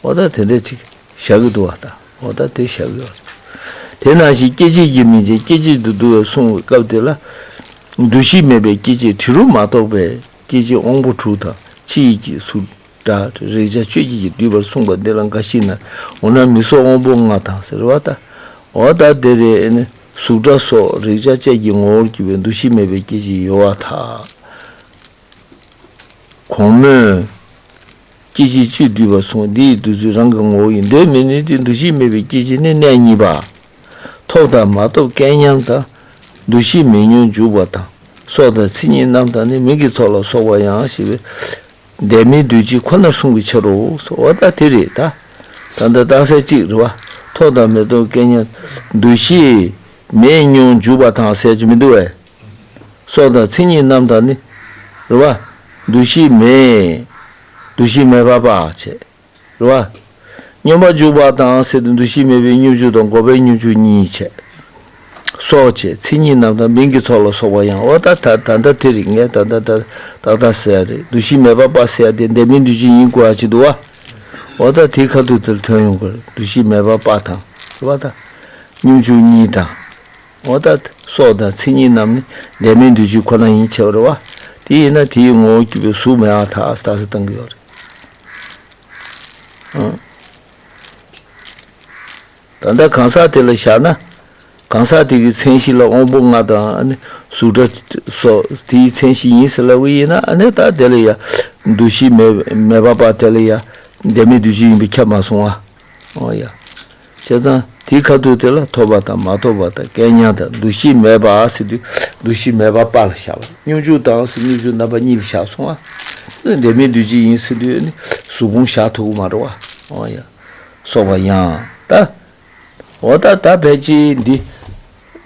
འོ་ད་དེ་འདྲ་ཅིག་བཞག་གི་འདུག་བ་ད། འོ་ད་དེ་བཞག་གི་ཡོད། དེ་ནང་བཞིན་སྐྱེ་མཆེད་ཀྱི་མིང་ཅན་སྐྱེ་མཆེད་དུ་བསྡུ་བའི་གསུང་བའི་སྐབས་དེ་ལ། འདུ་ཤེས་མེད་པའི་སྐྱེ་མཆེད་དྲི་རོ་མ་གཏོགས་པའི་སྐྱེ་མཆེད་དབང་པོ་དྲུག་དང་ཕྱི་ཡི་གི་གཟུགས་སྒྲ་རེག་བྱ་ཆོས་ཀྱི་ཡིས་བསྡུས་པར་གསུངས་པ་འདི་ལ་འགའ་ཞིག་ན། འོ་ན་མིག་སོགས་དབང་པོ་ལྔ་དང་ཟེར་བ་ད། འོ་ད་དེ་རེད་ནི། གཟུགས་སྒྲ་སོགས་རེག་བྱ་བཅས་ཀྱི་ངོ་བོར་གྱུར་པའི་འདུ་ཤེས་མེད་པའི་སྐྱེ་མཆེད་ཡོད་པར་ཐལ། གོང་སྨོས། སྐྱེ་མཆེད་བཅུས་བསྡུས་པར་གསུངས། འདི་ཡི་བསྡུ་ཚུལ་རང་གི་ངོ་བོ་ཡིན། འདོད་མི་ནུས་ཏེ། འདུ་ཤེས་མེད་པའི་སྐྱེ་མཆེད་ནི་གནས་གཉིས་པ། ཐོབ་དང་མ་ཐོབ་སྐལ་མཉམ་དང་། འདུ་ཤེས་མེད་མྱོང་འཇུག་པ་དང་། སྲོག་དང་མཚན་ཉིད་རྣམས་དང་ནི། མིང་གི་ཚོགས་ལ་སོགས་པ་ཡང་ཞེས་པའི་འདས་མའི་འདུས་བྱས་ཁོ་ནར་གསུངས་པའི་ཕྱིར་རོ། འོ་ད་དེ་རེད་ད། ད་ལྟ་རྟགས་གསལ་གཅིག་རེད་བ། ཐོབ་དང་མི་ཐོབ་སྐལ་མཉམ། འདུ་ཤེས་མེད་མྱོང་འཇུག་པ་དང་ཟེར་གྱི་མི་འདུག་བས། སྲོག་དང་མཚན་ཉིད་རྣམས་དང་ནི། རེད་བ། འདུ་ཤེས་མེད། འདུ་ཤེས་མེད་པ་པ་བྱས། རེད་བ། སྙོམས་པར་འཇུག་པ་དང་ཟེར་དུས་འདུ་ཤེས་མེད་པའི་སྙོམས་འཇུག་དང་འགོག་པའི་སྙོམས་འཇུག་གཉིས་བྱས། སྲོག་བྱས། མཚན་ཉིད་རྣམས་དང་མིང་གི་ཚོགས་ལ་སོགས་པ་ཡང་། འོ་ད་ད་ད་ལྟ་དེ་རེད། ངས་ད་ལྟ་ད་ཏག་ཏག་ཟེར་ཡ་རེད། འདུ་ཤེས་མེད་པ་པ་ཟེར་ཡ་དེ་འདས་མའི་འདུས་བྱས་ཡིན་དགོས་ཡ་ཅིག་འདུག་བ། འོ་ད་དེའི་ཁ་ཐུག་དེར་ཐོན་ཡོང་གི་རེད། འདུ་ཤེས་མེད་པ་པ་དང་། རེད་བ་ད། སྙོམས་འཇུག་གཉིས་དང་། འོ་ད་སྲོག་དང་མཚན་ཉིད་རྣམས་ནི་འདས་མའི་འདུས་བྱས་ཁོ་ན་ཡིན་ཕྱིར་རོ། དེ་ཡིན་ན་དེའི་ངོ་བོ་གྱུར་པའི་གཟུགས་མེད་པར་ཐལ་ཟེར་བཏང་གི་ཡོད་རེད། ཨང་། ད་ལྟ་གང་ཟག་དེ་ལ་བཞག་ན། གང་ཟག་དེ་གི་མཚན་གཞི་ལ་དབང་པོ་ལྔ་དང་ཨ་ནི་གཟུགས་སྒྲ་སོགས་དེའི་མཚན་གཞི་ཡིན་ཟེར་ལབ་ཀྱི་ཡིན་ན། ཨ་ནི་ད་དེ་ལ་ཡ་འདུ་ཤེས་མེད་མེད་པ་པ་དེ་ལ་ཡ་འདས་མའི་འདུས་བྱས་ཡིན་པས་ཁྱབ་མ་སོང་བ། ཨོ་ཡ། བྱས་ཙང་དེའི་ཁ་ཐུག་དེ་ལ་ཐོབ་པ་དང་མ་ཐོབ་པ་དང་སྐལ་མཉམ་དང་འདུ་ཤེས་མེད་པ་ཟེར་དུས་འདུ་ཤེས་མེད་པ་པ་ལ་བཞག་པ། སྙོམས་འཇུག་དང་ཟེར་སྙོམས་འཇུག་རྣམ་པ་གཉིས་ལ་བཞག་སོང་བ། འདས་མའི་འདུས་བྱས་ཡིན་ཟེར་དུས་ནི་གཟུགས་ཕུང་བཞག་ཐུབ་ཀྱི་མ་རེད་བ། ཨོ་ཡ། སོགས་པ་ཡང་ད། འོ་ད་ད་ཕལ་ཆེར་འདི།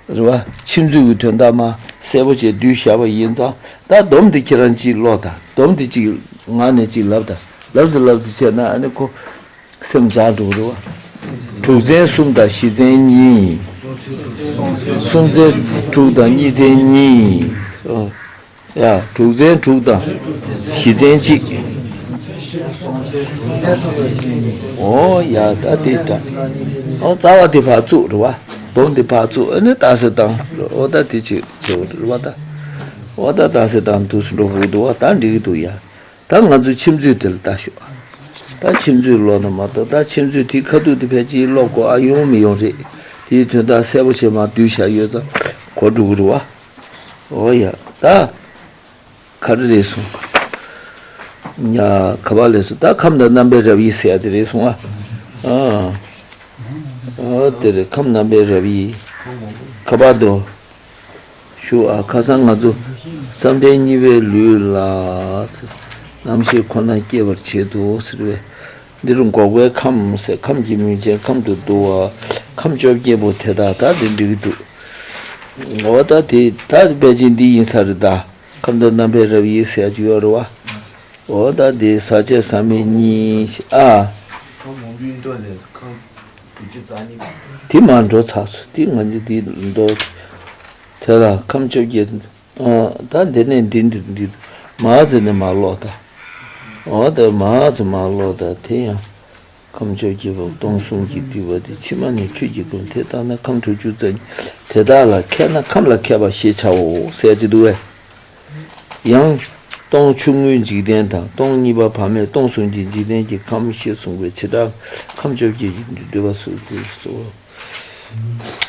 རེད་བ། ཕྱི་མཛོད་ཀྱི་དོན་དག་མ་གསལ་པོ་བྱས་བསྡུས་བཞག་པ་ཡིན་ཙང་། ད་སྡོམ་འདི་ཁྱེད་རང་གཅིག་ཀློག་དང་། སྡོམ་འདི་གཅིག་ངག་ནས་གཅིག་ལབ་དང་། ལབ་ཙམ་ལབ་ཙམ་བྱས་ན་ཨ་ནི་ཁོ་སེམས་འཇགས་འགྲོ་གི་རེད་བ། དྲུག་ཚན་གསུམ་དང་བཞི་ཚན་གཉིས། གསུམ་ཚན་དྲུག་དང་གཉིས་ཚན་གཉིས། ཨོ། ཡ། དྲུག་ཚན་དྲུག་དང་བཞི་ཚན་གཅིག། ཨོ་ཡ། ད་དེ་འདྲ། ཨོ་རྩ་བ་དེ་ཕར་བཙུགས་རེད་བ། སྡོམ་དེ་ཕར་བཙུགས། ཨ་ནི་རྟགས་གསལ་བཏང་། ཨོ་ད་དེ་ཅིག་བྱེད་འོ་རེད་བ་ད། ཨོ་ད་རྟགས་གསལ་བཏང་དུས་སུ་འགྲོ་དགོས་འདུག་བ། ད་འགྲིག་གི་འདུག་ཡ། ད་ང་ཚོའི་ཕྱི་མཛོད་དེ་ལ་ལྟ་ཤོག། ད་ཕྱི་མཛོད་ཀློག་ན་མ་གཏོགས། ད་ཕྱི་མཛོད་དེའི་ཁ་ཐུག་དེ་ཕལ་ཆེར་ཀློག་དགོས་ཨ་ཡོང་མི་ཡོང་རེད། དེའི་དོན་དག་གསལ་པོ་བྱས་མར་བསྡུས་བཞག་ཡོད་ཙང་གོ་འགྲོ་གི་རེད་བ། ཨོ་ཡ། ད། ག་རེ་རེད་གསུངས། ཡ། ག་པར་ལས་སོ། ད་ཁམས་དང་རྣམ་པའི་རབ་དབྱེ་ཟེར་ཡ་དེ་རེད་སོང་ཨ། ཨ། ཨ་དེ་རེད། ཁམས་རྣམ་པའི་རབ་དབྱེ། ག་པར་འདུག་ཞུ་ཨ། ཁ་སང་ང་ཚོ་བསམ་གཏན་གཉིས་པའི་ལུས་ལ་རྣམ་ཤེས་ཁོ་ན་སྐྱེ་བར་བྱེད་དོ་ཟེར་བས། འདིར་འགོག་པའི་ཁམས་ཟེར། ཁམས་ཀྱི་མིང་ཅན་ཁམས་དུ་བསྡུ་བ། ཁམས་བཅོ་བརྒྱད་པོ་དེ་དག་ད་དེ་འགྲིག་གི་འདུག་འོ་ད་དེ་ད་དཔེ་ཅན་འདི་ཡིན་ས་རེད་ད། ཁམས་དང་རྣམ་པའི་རབ་དབྱེ་ཟེར་ཡ་ཅིག་ཡོད་རེད་བ། འོ་ད་དེ་ཟག་བཅས་ཟག་མེད་གཉིས་ཨ། ཁམས་མང་པོའི་མདོ་ནས་ཁམས་དྲུག་ཅུ་རྩ་གཉིས། དེ་མ་འགྲོ་ཚར་སོང་། དེ་ང་ཚོ་དེ་མདོ་དེ་ལ་ཁམས་བཅོ་བརྒྱད། ཨ། ད་འདི་ནས་འདི་འདི་འདི་མར་ཟེར་ནས་མར་ཀློག་ད། འོ་ད་མར་ཟེར་མར་ཀློག་ད། དེ་ཡང་ཁམས་བཅོ་བརྒྱད་པ་སྟོང་གསུམ་གྱིས་བསྡུས་པ་དེ། ཕྱི་མ་ནི་ཆོས་ཀྱི་ཁམས། དེ་ལྟ་ན་ཁམས་དྲུག་ཅུ་རྩ་གཉིས། དེ་དག་ལ་མཁས་ན་ཁམས་ལ་མཁས་པ་ཞེས་བྱའོ་ཟེར་གྱི་འདུག་བས། ཡང་སྟོང་ཆུང་ངུའི་འཇིག་རྟེན་དང་། སྟོང་གཉིས་པ་བར་མེད་སྟོང་གསུམ་གྱི་འཇིག་རྟེན་གྱི་ཁམས་ཞེས་གསུངས་པའི་བྱེ་བྲག་ཁམས་བཅོ་བརྒྱད་ཀྱི་འདུས་པ་སོ་སོ།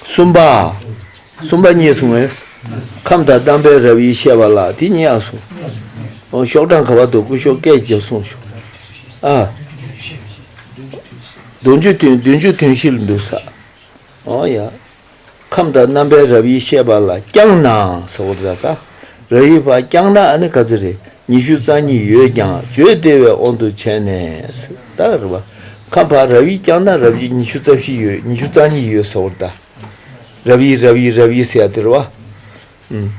གསུམ་པ། གསུམ་པ་གཉིས་གསུངས་པས། ཁམས་དང་རྣམ་པའི་རབ་དབྱེ་བཤད་པ་ལ་དེ་གཉིས་ཡང་གསུངས། ཨོ། ཤོག་གྲངས་ག་པར་འདུག་སྐུ་ཞབས་སྐད་རྒྱབ་གསུངས་ཤོག་ཨ། བདུན་ཅུ་དོན། བདུན་ཅུ་དོན་བཞི་ལ་འདུག་ས། ཨོ་ཡ། ཁམས་དང་རྣམ་པའི་རབ་དབྱེ་བཤད་པ་ལ་ཀྱང་ན་ཟེར་བ་རེད་ད། རབ་དབྱེ་བ་ཀྱང་ན་ཨ་ནི་ག་ཚོད་རེད། ཉི་ཤུ་རྩ་གཉིས་ཡོད་ཀྱང་བརྗོད་བདེ་བའི་དབང་དུ་བྱས་ནས་ཟེར་ད་རེད་བ། ཁམས་པ་རབ་དབྱེ་ཀྱང་ན་རབ་དབྱེ་ཉི་ཤུ་རྩ་བཞི་ཡོད། ཉི་ཤུ་རྩ་གཉིས་ཡོད་ཟེར་བ་རེད་ད། རབ་དབྱེ་རབ་དབྱེ་རབ་དབྱེ་ཟེར་ཡ་དེ་རེད་བ། ཨུམ།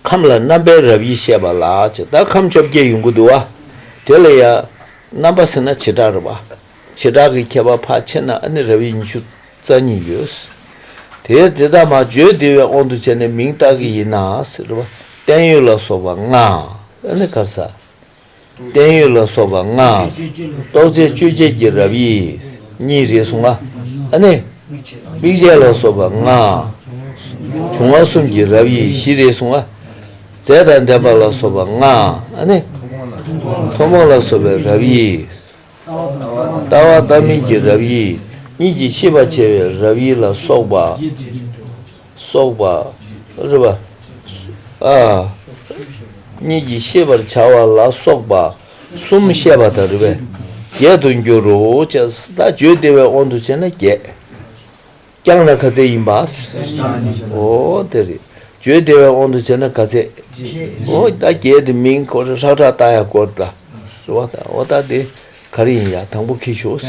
ཁམས་ལ་རྣམ་པའི་རབ་དབྱེ་བཤད་པ་ལ་ཅེས། ད་ཁམས་བཅོ་བརྒྱད་ཡོང་གི་འདུག་བ། དེ་ལ་ཡ་རྣམ་པ་ཟེར་ན་བྱེ་བྲག་རེད་བ། བྱེ་བྲག་གི་ཁྱད་པར་ཕར་ཕྱེ་ན་ཨ་ནི་རབ་དབྱེ་ཉི་ཤུ་རྩ་གཉིས་ཡོད། དེ་དེ་དག་མར་བརྗོད་བདེ་བའི་དབང་དུ་བྱས་ནས་མིང་བཏགས་ཀྱི་ཡིན་ན་ཟེར་བ། བརྟན་གཡོ་ལ་སོགས་པ་ལྔ། ཨ་ནི་ག་ས། བརྟན་གཡོ་ལ་སོགས་པ་ལྔ། རྟོགས་ཚད་བཅོ་བརྒྱད་ཀྱི་རབ་དབྱེ་གཉིས་རེད་གསུངས་ང་། ཨ་ནི། དམིགས་བཅས་ལ་སོགས་པ་ལྔ། འབྱུང་བ་གསུམ་གྱི་རབ་དབྱེ་བཞི་རེད་གསུངས་ང་། རྫས་དང་ལྡན་པ་ལ་སོགས་པ་ལྔ། ཨ་ནི། ཐུན་མོང་ལ་སོགས་པའི་རབ་དབྱེ། ལྟ་བ་ལྟ་མིན་གྱི་རབ་དབྱེ། གཉིད་ཀྱིས་ཤེས་པར་བྱ་བའི་རབ་དབྱེ་ལ་སོགས་པ། སོགས་པ། རེད་པ། ཨ། གཉིད་ཀྱིས་ཤེས་པར་བྱ་བ་ལ་སོགས་པ་གསུམ་བཤད་པ་དང་རེད་པས། བརྒྱད་དུ་འགྱུར་རོ་ཅེས། ད་བརྗོད་བདེ་བའི་དབང་དུ་བྱས་ན་བརྒྱད། ཀྱང་ན་ག་ཚད་ཡིན་པ། འོ་དེ་རེད། བརྗོད་བདེ་བའི་དབང་དུ་བྱས་ན་ག་ཚད། འོ་ད་བརྒྱད་དེ་མིང་ཁོ་རང་ཧྲག་ཧྲག་བཏགས་ཡ་སྐོར་ད། རེད་པ། ད་འོ་ད་དེ་ག་རེ་ཡིན་ཡ། དང་པོ་ཁྱེར་ཤོག